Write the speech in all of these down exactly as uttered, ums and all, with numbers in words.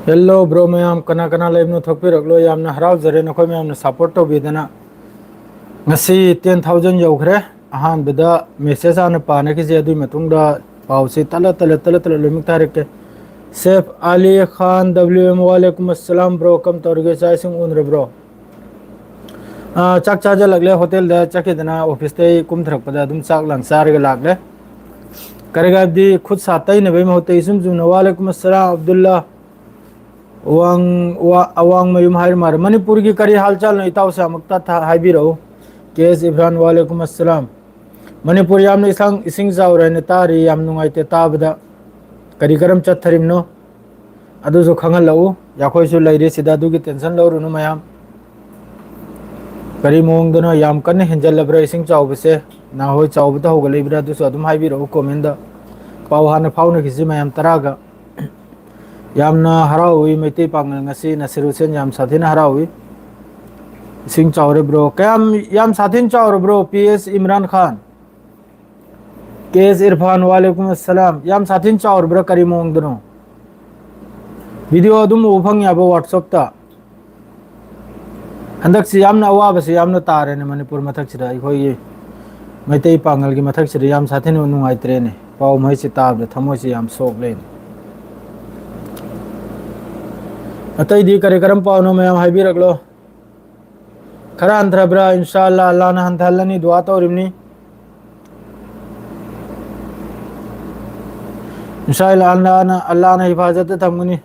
Hello bro ꯃꯌꯥꯝ, ꯀꯅꯥ ꯀꯅꯥ ꯂꯩꯕꯅꯣ ꯊꯣꯛꯄꯤꯔꯛꯂꯣ꯫ ꯌꯥꯝꯅ ꯍꯔꯥꯎꯖꯔꯦ ꯅꯈꯣꯏ ꯃꯌꯥꯝꯅ support ꯇꯧꯕꯤꯗꯅ꯫ ꯉꯁꯤ ten thousand ꯌꯧꯈ꯭ꯔꯦ꯫ ꯑꯍꯥꯟꯕꯗ message ꯍꯥꯟꯅ ꯄꯥꯅꯈꯤꯁꯦ, ꯑꯗꯨꯒꯤ ꯃꯇꯨꯡꯗ ꯄꯥꯎꯁꯤ ꯇꯠꯂ ꯇꯠꯂ ꯇꯠꯂ ꯇꯠꯂ ꯂꯣꯏꯅꯃꯛ ꯊꯥꯔꯛꯀꯦ꯫ Saif Ali Khan W M, ꯋꯥꯂꯦꯀꯨꯝ ꯑꯁꯂꯥꯝ bro, ꯀꯝ ꯇꯧꯔꯤꯒꯦ, ꯆꯥꯛ ꯏꯁꯤꯡ ꯎꯅꯔꯕ꯭ꯔꯣ? ꯑꯥ, ꯆꯥꯛ ꯆꯥꯖꯜꯂꯛꯂꯦ, ꯍꯣꯇꯦꯜꯗ ꯆꯠꯈꯤꯗꯅ ꯑꯣꯐꯤꯁꯇꯩ ꯀꯨꯝꯊꯔꯛꯄꯗ ꯑꯗꯨꯝ ꯆꯥꯛ ꯂꯥꯡ ꯆꯥꯔꯒ ꯂꯥꯛꯂꯦ꯫ ꯀꯔꯤꯒꯥꯏꯕꯗꯤ ꯈꯨꯠ ꯁꯥ ꯇꯩꯅꯕꯒꯤ ꯃꯍꯨꯠꯇ ꯏꯆꯨꯝ ꯆꯨꯝꯅ "ꯋꯥꯂꯦꯀꯨꯝ ꯑꯁꯂꯥꯝ ꯑꯕꯗꯨꯜꯂꯥ, ꯑꯋꯥꯡ-, ꯋꯥ-, ꯑꯋꯥꯡꯃꯌꯨꯝ" ꯍꯥꯏꯔ ꯃꯥꯜꯂꯦ꯫ ꯃꯅꯤꯄꯨꯔꯒꯤ ꯀꯔꯤ ꯍꯥꯜꯆꯥꯜꯅꯣ ꯏꯇꯥꯎꯁꯦ ꯑꯃꯨꯛꯇ ꯊꯥ-, ꯍꯥꯏꯕꯤꯔꯛꯎ꯫ ꯀꯦ ꯑꯦꯁ ꯏꯕ꯭ꯔꯥꯟ, ꯋꯥꯂꯦꯀꯨꯝ ꯑꯁꯂꯥꯝ꯫ ꯃꯅꯤꯄꯨꯔ ꯌꯥꯝꯅ ꯏꯁꯥꯡ-, ꯏꯁꯤꯡ ꯆꯥꯎꯔꯦ ꯍꯥꯏꯅ ꯇꯥꯔꯤ, ꯌꯥꯝ ꯅꯨꯡꯉꯥꯏꯇꯦ ꯇꯥꯕꯗ꯫ ꯀꯔꯤ ꯀꯔꯝ ꯆꯠꯊꯔꯤꯕꯅꯣ? ꯑꯗꯨꯁꯨ ꯈꯪꯍꯜꯂꯛꯎ꯫ ꯑꯩꯈꯣꯏꯁꯨ ꯂꯩꯔꯤ ꯁꯤꯗ, ꯑꯗꯨꯒꯤ tension ꯂꯧꯔꯨꯅꯨ ꯃꯌꯥꯝ꯫ ꯀꯔꯤ ꯃꯑꯣꯡꯗꯅꯣ, ꯌꯥꯝ ꯀꯟꯅ ꯍꯦꯟꯖꯜꯂꯕ꯭ꯔꯥ ꯏꯁꯤꯡ ꯆꯥꯎꯕꯁꯦ? ꯅꯍꯣꯏ ꯆꯥꯎꯕꯗ ꯍꯧꯒꯠꯂꯛꯏꯕ꯭ꯔꯥ? ꯑꯗꯨꯁꯨ ꯑꯗꯨꯝ ꯍꯥꯏꯕꯤꯔꯛꯎ comment꯫ ꯄꯥꯎ ꯍꯥꯟꯅ ꯐꯥꯎꯅꯈꯤꯁꯤ ꯃꯌꯥꯝ ꯇꯔꯥꯒ꯫ ꯌꯥꯝꯅ ꯍꯔꯥꯎꯏ ꯃꯩꯇꯩ ꯄꯥꯉꯜ ꯉꯁꯤ ꯅꯁꯤꯔ ꯍꯨꯁꯦꯟ ꯌꯥꯝ ꯁꯥꯊꯤꯅ ꯍꯔꯥꯎꯏ꯫ ꯏꯁꯤꯡ ꯆꯥꯎꯔꯦ bro꯫ ꯀꯌꯥꯝ ꯌꯥꯝ ꯁꯥꯊꯤꯅ ꯆꯥꯎꯔꯕ꯭ꯔꯣ ꯄꯤ ꯑꯦꯁ ꯏꯝꯔꯥꯟ ꯈꯥꯟ? ꯀꯦ ꯑꯦꯁ ꯏꯔꯐꯥꯟ, ꯋꯥꯂꯦꯀꯨꯝ ꯑꯁꯂꯥꯝ꯫ ꯌꯥꯝ ꯁꯥꯊꯤꯅ ꯆꯥꯎꯔꯕ꯭ꯔꯥ? ꯀꯔꯤ ꯃꯑꯣꯡꯗꯅꯣ? Video ꯑꯗꯨꯝ ꯎꯕ ꯐꯪ ꯌꯥꯕ WhatsApp-ꯇ? ꯍꯟꯗꯛꯁꯤ ꯌꯥꯝꯅ ꯑꯋꯥꯕꯁꯤ ꯌꯥꯝꯅ ꯇꯥꯔꯦꯅꯦ ꯃꯅꯤꯄꯨꯔ ꯃꯊꯛꯁꯤꯗ, ꯑꯩꯈꯣꯏꯒꯤ ꯃꯩꯇꯩ ꯄꯥꯉꯜꯒꯤ ꯃꯊꯛꯁꯤꯗ ꯌꯥꯝ ꯁꯥꯊꯤꯅ ꯅꯨꯡꯉꯥꯏꯇ꯭ꯔꯦꯅꯦ꯫ ꯄꯥꯎ ꯃꯩꯁꯤ ꯇꯥꯕꯗ ꯊꯃꯣꯏꯁꯤ ꯌꯥꯝ ꯁꯣꯛꯂꯦꯅꯦ꯫ ꯑꯇꯩꯗꯤ ꯀꯔꯤ ꯀꯔꯝ ꯄꯥꯎꯅꯣ ꯃꯌꯥꯝ ꯍꯥꯏꯕꯤꯔꯛꯂꯣ꯫ ꯈꯔ ꯍꯟꯊꯔꯕ꯭ꯔꯥ? ꯏꯟꯁꯥ ꯑꯜꯂꯥ, ꯑꯜꯂꯥꯅ ꯍꯟꯊꯍꯜꯂꯅꯤ, ꯗꯨꯋꯥ ꯇꯧꯔꯤꯕꯅꯤ꯫ ꯏꯟꯁꯥ ꯑꯜꯂꯥ, ꯑꯜꯂꯥꯅ, ꯑꯜꯂꯥꯅ ꯍꯤꯐꯥꯖꯠꯇ ꯊꯝꯒꯅꯤ꯫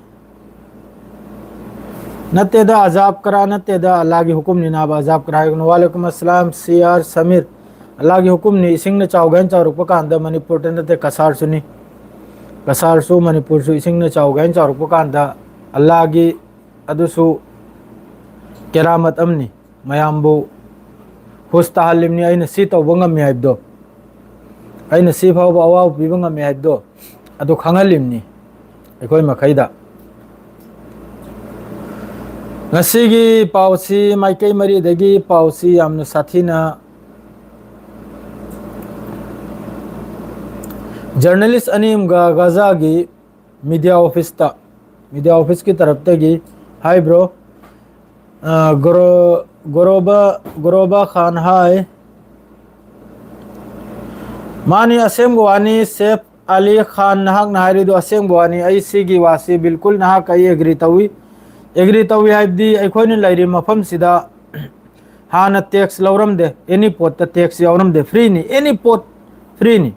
ꯅꯠꯇꯦꯗ, ꯑꯖꯥꯕ ꯀꯔꯥ ꯅꯠꯇꯦꯗ, ꯑꯜꯂꯥꯒꯤ ꯍꯨꯀꯨꯝꯅꯤ ꯅꯥꯕ, ꯑꯖꯥꯕ ꯀꯔꯥ ꯍꯥꯏꯒꯅꯨ꯫ ꯋꯥꯂꯦꯀꯨꯝ ꯑꯁꯂꯥꯝ, ꯁꯤ ꯑꯥꯔ ꯁꯃꯤꯔ꯫ ꯑꯜꯂꯥꯒꯤ ꯍꯨꯀꯨꯝꯅꯤ, ꯏꯁꯤꯡꯅ ꯆꯥꯎꯒꯦ ꯍꯥꯏꯅ ꯆꯥꯎꯔꯛꯄ ꯀꯥꯟꯗ ꯃꯅꯤꯄꯨꯔꯗ ꯅꯠꯇꯦ, ꯀꯁꯥꯔꯁꯨꯅꯤ꯫ ꯀꯁꯥꯔꯁꯨ ꯃꯅꯤꯄꯨꯔꯁꯨ ꯏꯁꯤꯡꯅ ꯆꯥꯎꯒꯦ ꯍꯥꯏꯅ ꯆꯥꯎꯔꯛꯄ ꯀꯥꯟꯗ ꯑꯜꯂꯥꯒꯤ ꯑꯗꯨꯁꯨ ꯀꯦꯔꯥꯃꯠ ꯑꯃꯅꯤ꯫ ꯃꯌꯥꯝꯕꯨ ꯍꯨꯁ ꯇꯥꯍꯜꯂꯤꯕꯅꯤ, ꯑꯩꯅ ꯁꯤ ꯇꯧꯕ ꯉꯝꯃꯤ ꯍꯥꯏꯕꯗꯣ, ꯑꯩꯅ ꯁꯤ ꯐꯥꯎꯕ ꯑꯋꯥꯕ ꯄꯤꯕ ꯉꯝꯃꯤ ꯍꯥꯏꯕꯗꯣ, ꯑꯗꯨ ꯈꯪꯍꯜꯂꯤꯕꯅꯤ ꯑꯩꯈꯣꯏ ꯃꯈꯩꯗ꯫ ꯉꯁꯤꯒꯤ ꯄꯥꯎꯁꯤ ꯃꯥꯏꯀꯩ ꯃꯔꯤꯗꯒꯤ ꯄꯥꯎꯁꯤ ꯌꯥꯝꯅ ꯁꯥꯊꯤꯅ꯫ Journalist ꯑꯅꯤ ꯑꯃꯒ ꯒꯥꯖꯥꯒꯤ ꯃꯤꯗꯤꯌꯥ ꯑꯣꯐꯤꯁꯇ, ꯃꯤꯗꯤꯌꯥ ꯑꯣꯐꯤꯁꯀꯤ ꯇꯔꯞꯇꯒꯤ꯫ ꯍꯥꯏ ꯕ꯭ꯔꯣ꯫ ꯑ, ꯒꯣꯔꯣ-, ꯒꯣꯔꯣꯕ, ꯒꯣꯔꯣꯕ ꯈꯥꯟ ꯍꯥꯏ꯫ ꯃꯥꯅꯤ, ꯑꯁꯦꯡꯕ ꯋꯥꯅꯤ, ꯁꯦꯐ ꯑꯂꯤ ꯈꯥꯟ, ꯅꯍꯥꯛꯅ ꯍꯥꯏꯔꯤꯗꯨ ꯑꯁꯦꯡꯕ ꯋꯥꯅꯤ꯫ ꯑꯩ ꯁꯤꯒꯤ ꯋꯥꯁꯤ ꯕꯤꯜꯀꯨꯜ ꯅꯍꯥꯛꯀ ꯑꯩ ꯑꯦꯒ꯭ꯔꯤ ꯇꯧꯏ꯫ ꯑꯦꯒ꯭ꯔꯤ ꯇꯧꯏ ꯍꯥꯏꯕꯗꯤ ꯑꯩꯈꯣꯏꯅ ꯂꯩꯔꯤꯕ ꯃꯐꯝꯁꯤꯗ ꯍꯥꯟꯅ ꯇꯦꯛꯁ ꯂꯧꯔꯝꯗꯦ, ꯑꯦꯅꯤ ꯄꯣꯠꯇ ꯇꯦꯛꯁ ꯌꯥꯎꯔꯝꯗꯦ, ꯐ꯭ꯔꯤꯅꯤ, ꯑꯦꯅꯤ ꯄꯣꯠ ꯐ꯭ꯔꯤꯅꯤ꯫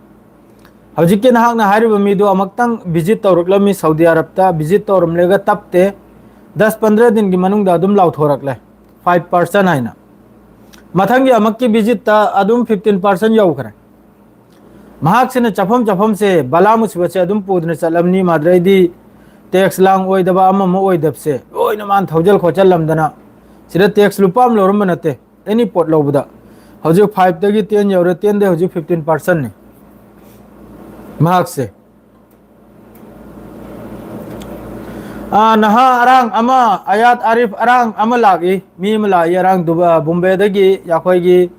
ꯍꯧꯖꯤꯛꯀꯤ ꯅꯍꯥꯛꯅ ꯍꯥꯏꯔꯤꯕ ꯃꯤꯗꯣ ꯑꯃꯨꯛꯇꯪ ꯚꯤꯖꯤꯠ ꯇꯧꯔꯛꯂꯝꯃꯤ ꯁꯥꯎꯗꯤ ꯑꯔꯕꯇ, ꯚꯤꯖꯤꯠ ꯇꯧꯔꯝꯂꯒ ꯇꯞꯇꯦ, ꯗꯁ ꯄꯟꯗ꯭ꯔ ꯗꯤꯟꯒꯤ ꯃꯅꯨꯡꯗ ꯑꯗꯨꯝ ꯂꯥꯎꯊꯣꯔꯛꯂꯦ, ꯐꯥꯏꯚ ꯄꯥꯔꯁꯦꯟ ꯍꯥꯏꯅ꯫ ꯃꯊꯪꯒꯤ ꯑꯃꯨꯛꯀꯤ ꯚꯤꯖꯤꯠꯇ ꯑꯗꯨꯝ ꯐꯤꯐꯇꯤꯟ ꯄꯥꯔꯁꯦꯟ ꯌꯧꯈ꯭ꯔꯦ꯫ ꯃꯍꯥꯛꯁꯤꯅ ꯆꯠꯐꯝ ꯆꯠꯐꯝꯁꯦ ꯕꯂꯥ ꯃꯨꯁꯤꯕꯠꯁꯦ ꯑꯗꯨꯝ ꯄꯨꯗꯨꯅ ꯆꯠꯂꯝꯅꯤ꯫ ꯃꯥꯗ꯭ꯔꯩꯗꯤ ꯇꯦꯛꯁ ꯂꯥꯡ ꯑꯣꯏꯗꯕ ꯑꯃ ꯑꯃ ꯑꯣꯏꯗꯕꯁꯦ ꯂꯣꯏꯅ ꯃꯥꯅ ꯊꯧꯖꯜ ꯈꯣꯠꯆꯜꯂꯝꯗꯅ ꯁꯤꯗ ꯇꯦꯛꯁ ꯂꯨꯄꯥ ꯑꯃ ꯂꯧꯔꯝꯕ ꯅꯠꯇꯦ꯫ ꯑꯦꯅꯤ ꯄꯣꯠ ꯂꯧꯕꯗ ꯍꯧꯖꯤꯛ ꯐꯥꯏꯚꯇꯒꯤ ꯇꯦꯟ ꯌꯧꯔꯦ, ꯇꯦꯟꯗꯒꯤ ꯍꯧꯖꯤꯛ ꯐꯤꯐꯇꯤꯟ ꯄꯥꯔꯁꯦꯟꯅꯤ ꯃꯍꯥꯛꯁꯦ꯫ ꯑꯥ, ꯅꯍꯥ ꯑꯔꯥꯡ ꯑꯃ, ꯑꯌꯥꯠ ꯑꯥꯔꯤꯐ ꯑꯔꯥꯡ ꯑꯃ ꯂꯥꯛꯏ, ꯃꯤ ꯑꯃ ꯂꯥꯛꯏ ꯑꯔꯥꯡ ꯗꯨꯕ-, ꯕꯣꯝꯕꯦꯗꯒꯤ ꯑꯩꯈꯣꯏꯒꯤ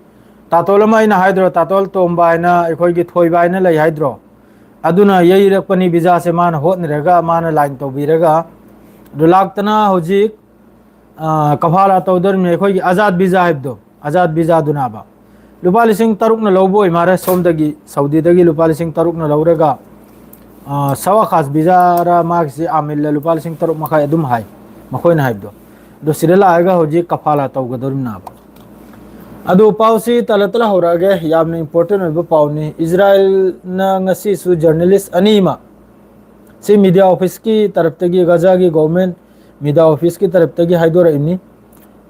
ꯇꯥꯇꯣꯜ ꯑꯃ, ꯑꯩꯅ ꯍꯥꯏꯗ꯭ꯔꯣ, ꯇꯥꯇꯣꯜ ꯇꯣꯝꯕ ꯍꯥꯏꯅ, ꯑꯩꯈꯣꯏꯒꯤ ꯊꯣꯏꯕ ꯍꯥꯏꯅ ꯂꯩ ꯍꯥꯏꯗ꯭ꯔꯣ, ꯑꯗꯨꯅ ꯌꯩꯔꯛꯄꯅꯤ ꯚꯤꯖꯥꯁꯦ ꯃꯥꯅ ꯍꯣꯠꯅꯔꯒ, ꯃꯥꯅ ꯂꯥꯏꯟ ꯇꯧꯕꯤꯔꯒ꯫ ꯑꯗꯨ ꯂꯥꯛꯇꯅ ꯍꯧꯖꯤꯛ, ꯑ, ꯀꯐꯥꯂꯥ ꯇꯧꯗꯧꯔꯤꯕꯅꯤ ꯑꯩꯈꯣꯏꯒꯤ ꯑꯖꯥꯗ ꯚꯤꯖꯥ ꯍꯥꯏꯕꯗꯣ, ꯑꯖꯥꯗ ꯚꯤꯖꯥꯗꯨꯅꯕ꯫ ꯂꯨꯄꯥ ꯂꯤꯁꯤꯡ ꯇꯔꯨꯛꯅ ꯂꯧꯕ ꯑꯣꯏ ꯃꯥꯜꯂꯦ ꯁꯣꯝꯗꯒꯤ, ꯁꯥꯎꯗꯤꯗꯒꯤ ꯂꯨꯄꯥ ꯂꯤꯁꯤꯡ ꯇꯔꯨꯛꯅ ꯂꯧꯔꯒ, ꯑ, ꯁꯋꯥꯈꯥꯁ ꯚꯤꯖꯥꯔ ꯃꯥꯒꯤꯁꯤ ꯑꯥꯃꯤꯜꯂ ꯂꯨꯄꯥ ꯂꯤꯁꯤꯡ ꯇꯔꯨꯛ ꯃꯈꯥꯏ ꯑꯗꯨꯝ ꯍꯥꯏ, ꯃꯈꯣꯏꯅ ꯍꯥꯏꯕꯗꯣ꯫ ꯑꯗꯣ ꯁꯤꯗ ꯂꯥꯛꯑꯒ ꯍꯧꯖꯤꯛ ꯀꯐꯥꯂꯥ ꯇꯧꯒꯗꯧꯔꯤꯕꯅꯦꯕ꯫ ꯑꯗꯣ ꯄꯥꯎꯁꯤ ꯇꯂ ꯇꯂ ꯍꯧꯔꯛꯑꯒꯦ, ꯌꯥꯝꯅ important ꯑꯣꯏꯕ ꯄꯥꯎꯅꯤ꯫ ꯏꯖꯔꯥꯌꯦꯜꯅ ꯉꯁꯤꯁꯨ ꯖꯔꯅꯦꯂꯤꯁ ꯑꯅꯤ ꯑꯃ, ꯁꯤ ꯃꯤꯗꯤꯌꯥ ꯑꯣꯐꯤꯁꯀꯤ ꯇꯔꯞꯇꯒꯤ, ꯒꯖꯥꯒꯤ ꯒꯣꯚꯔꯟꯃꯦꯟꯠ ꯃꯤꯗꯤꯌꯥ ꯑꯣꯐꯤꯁꯀꯤ ꯇꯔꯞꯇꯒꯤ ꯍꯥꯏꯗꯣꯔꯛꯏꯅꯤ꯫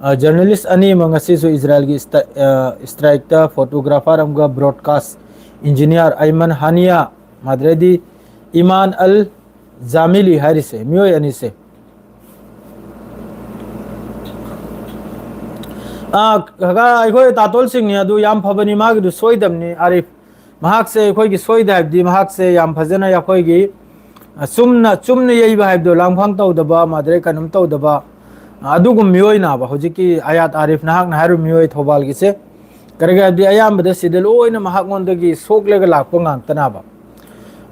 ꯑ, ꯖꯔꯅꯦꯂꯤꯁ ꯑꯅꯤ ꯑꯃ ꯉꯁꯤꯁꯨ ꯏꯖꯔꯥꯌꯦꯜꯒꯤ ꯏꯁꯇ-, ꯑ, ꯏꯁꯇ꯭ꯔꯥꯏꯛꯇ, ꯐꯣꯇꯣꯒ꯭ꯔꯥꯐꯔ ꯑꯃꯒ ꯕ꯭ꯔꯣꯗꯀꯥꯁ ꯏꯟꯖꯤꯅꯤꯌꯥꯔ ꯑꯥꯏꯃꯟ ꯍꯥꯅꯤꯌꯥ, ꯃꯥꯗ꯭ꯔꯦꯗꯤ ꯏꯃꯥꯟ ꯑꯜ ꯖꯥꯃꯤꯂꯤ ꯍꯥꯏꯔꯤꯁꯦ, ꯃꯤꯑꯣꯏ ꯑꯅꯤꯁꯦ꯫ ꯑꯥ, ꯀꯀꯥ, ꯑꯩꯈꯣꯏ ꯇꯥꯇꯣꯜꯁꯤꯡꯅꯤ, ꯑꯗꯨ ꯌꯥꯝ ꯐꯕꯅꯤ, ꯃꯥꯒꯤꯗꯨ ꯁꯣꯏꯗꯕꯅꯤ, ꯑꯥꯔꯤꯐ꯫ ꯃꯍꯥꯛꯁꯦ ꯑꯩꯈꯣꯏꯒꯤ ꯁꯣꯏꯗ ꯍꯥꯏꯕꯗꯤ ꯃꯍꯥꯛꯁꯦ ꯌꯥꯝ ꯐꯖꯅ ꯑꯩꯈꯣꯏꯒꯤ, ꯑ, ꯆꯨꯝꯅ, ꯆꯨꯝꯅ ꯌꯩꯕ ꯍꯥꯏꯕꯗꯣ, ꯂꯥꯡꯐꯥꯡ ꯇꯧꯗꯕ, ꯃꯥꯗ꯭ꯔꯦ ꯀꯩꯅꯣꯝ ꯇꯧꯗꯕ, ꯑ, ꯑꯗꯨꯒꯨꯝꯕ ꯃꯤꯑꯣꯏꯅꯥꯕ꯫ ꯍꯧꯖꯤꯛꯀꯤ ꯑꯌꯥꯠ ꯑꯥꯔꯤꯐ, ꯅꯍꯥꯛꯅ ꯍꯥꯏꯔꯤꯕ ꯃꯤꯑꯣꯏ ꯊꯧꯕꯥꯜꯒꯤꯁꯦ, ꯀꯔꯤꯒꯤ ꯍꯥꯏꯕꯗꯤ ꯑꯌꯥꯝꯕꯗ ꯁꯤꯗ ꯂꯣꯏꯅ ꯃꯍꯥꯛꯉꯣꯟꯗꯒꯤ ꯁꯣꯛꯂꯒ ꯂꯥꯛꯄ ꯉꯥꯛꯇꯅꯥꯕ꯫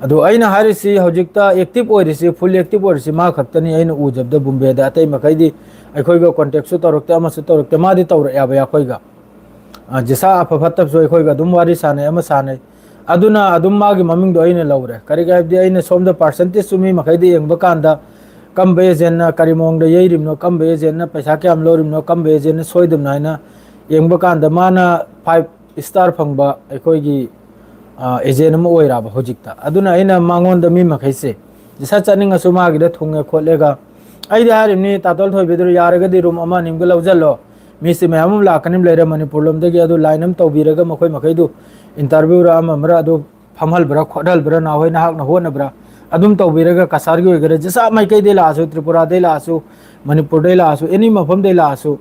ꯑꯗꯣ ꯑꯩꯅ ꯍꯥꯏꯔꯤꯁꯤ, ꯍꯧꯖꯤꯛꯇ active ꯑꯣꯏꯔꯤꯁꯤ, full active ꯑꯣꯏꯔꯤꯁꯤ ꯃꯥ ꯈꯛꯇꯅꯤ ꯑꯩꯅ ꯎꯖꯕꯗ ꯕꯣꯝꯕꯦꯗ꯫ ꯑꯇꯩ ꯃꯈꯩꯗꯤ ꯑꯩꯈꯣꯏꯒ contactꯁꯨ ꯇꯧꯔꯛꯇꯦ, ꯑꯃꯁꯨ ꯇꯧꯔꯛꯇꯦ꯫ ꯃꯥꯗꯤ ꯇꯧꯔꯛꯑꯦꯕ ꯑꯩꯈꯣꯏꯒ꯫ ꯑ, ꯖꯤꯁꯥ ꯑꯐ ꯐꯠꯇꯕꯁꯨ ꯑꯩꯈꯣꯏꯒ ꯑꯗꯨꯝ ꯋꯥꯔꯤ ꯁꯥꯟꯅꯩ, ꯑꯃ ꯁꯥꯟꯅꯩ꯫ ꯑꯗꯨꯅ ꯑꯗꯨꯝ ꯃꯥꯒꯤ ꯃꯃꯤꯡꯗꯣ ꯑꯩꯅ ꯂꯧꯔꯦ꯫ ꯀꯔꯤꯒꯤ ꯍꯥꯏꯕꯗꯤ ꯑꯩꯅ ꯁꯣꯝꯗ percentageꯁꯨ ꯃꯤ ꯃꯈꯩꯗ ꯌꯦꯡꯕ ꯀꯥꯟꯗ ꯀꯝꯕ agentꯅ ꯀꯔꯤ ꯃꯑꯣꯡꯗ ꯌꯩꯔꯤꯕꯅꯣ, ꯀꯝꯕ agentꯅ ꯄꯩꯁꯥ ꯀꯌꯥꯝ ꯂꯧꯔꯤꯕꯅꯣ, ꯀꯝꯕ agentꯅ ꯁꯣꯏꯗꯕꯅꯣ ꯍꯥꯏꯅ ꯌꯦꯡꯕ ꯀꯥꯟꯗ ꯃꯥꯅ five star ꯐꯪꯕ ꯑꯩꯈꯣꯏꯒꯤ, ꯑ, agent ꯑꯃ ꯑꯣꯏꯔꯕ ꯍꯧꯖꯤꯛꯇ꯫ ꯑꯗꯨꯅ ꯑꯩꯅ ꯃꯉꯣꯟꯗ ꯃꯤ ꯃꯈꯩꯁꯦ ꯖꯤꯁꯥ ꯆꯠꯅꯤꯡꯉꯁꯨ ꯃꯥꯒꯤꯗ ꯊꯨꯡꯉꯦ ꯈꯣꯠꯂꯦꯒ꯫ ꯑꯩꯗꯤ ꯍꯥꯏꯔꯤꯕꯅꯤ, ꯇꯥꯇꯣꯜ ꯊꯣꯏꯕꯤꯗꯨ ꯌꯥꯔꯒꯗꯤ room ꯑꯃ ꯑꯅꯤꯒ ꯂꯧꯁꯤꯜꯂꯣ꯫ ꯃꯤꯁꯤ ꯃꯌꯥꯝ ꯑꯃ ꯂꯥꯛꯀꯅꯤ ꯂꯩꯔꯦ ꯃꯅꯤꯄꯨꯔ ꯂꯣꯝꯗꯒꯤ, ꯑꯗꯨ line ꯑꯃ ꯇꯧꯕꯤꯔꯒ ꯃꯈꯣꯏ ꯃꯈꯩꯗꯨ interviewꯔ ꯑꯃ ꯑꯃꯔ ꯑꯗꯨ ꯐꯝꯍꯜꯕ꯭ꯔꯥ ꯈꯣꯠꯍꯜꯕ꯭ꯔꯥ, ꯅꯍꯥꯟꯋꯥꯏ ꯅꯍꯥꯛꯅ ꯍꯣꯠꯅꯕ꯭ꯔꯥ ꯑꯗꯨꯝ ꯇꯧꯕꯤꯔꯒ, ꯀꯁꯥꯔꯒꯤ ꯑꯣꯏꯒꯦꯔꯥ, ꯖꯤꯁꯥ ꯃꯥꯏꯀꯩꯗꯩ ꯂꯥꯛꯑꯁꯨ, ꯇ꯭ꯔꯤꯄꯨꯔꯥꯗꯩ ꯂꯥꯛꯑꯁꯨ, ꯃꯅꯤꯄꯨꯔꯗꯩ ꯂꯥꯛꯑꯁꯨ, any ꯃꯐꯝꯗꯩ ꯂꯥꯛꯑꯁꯨ,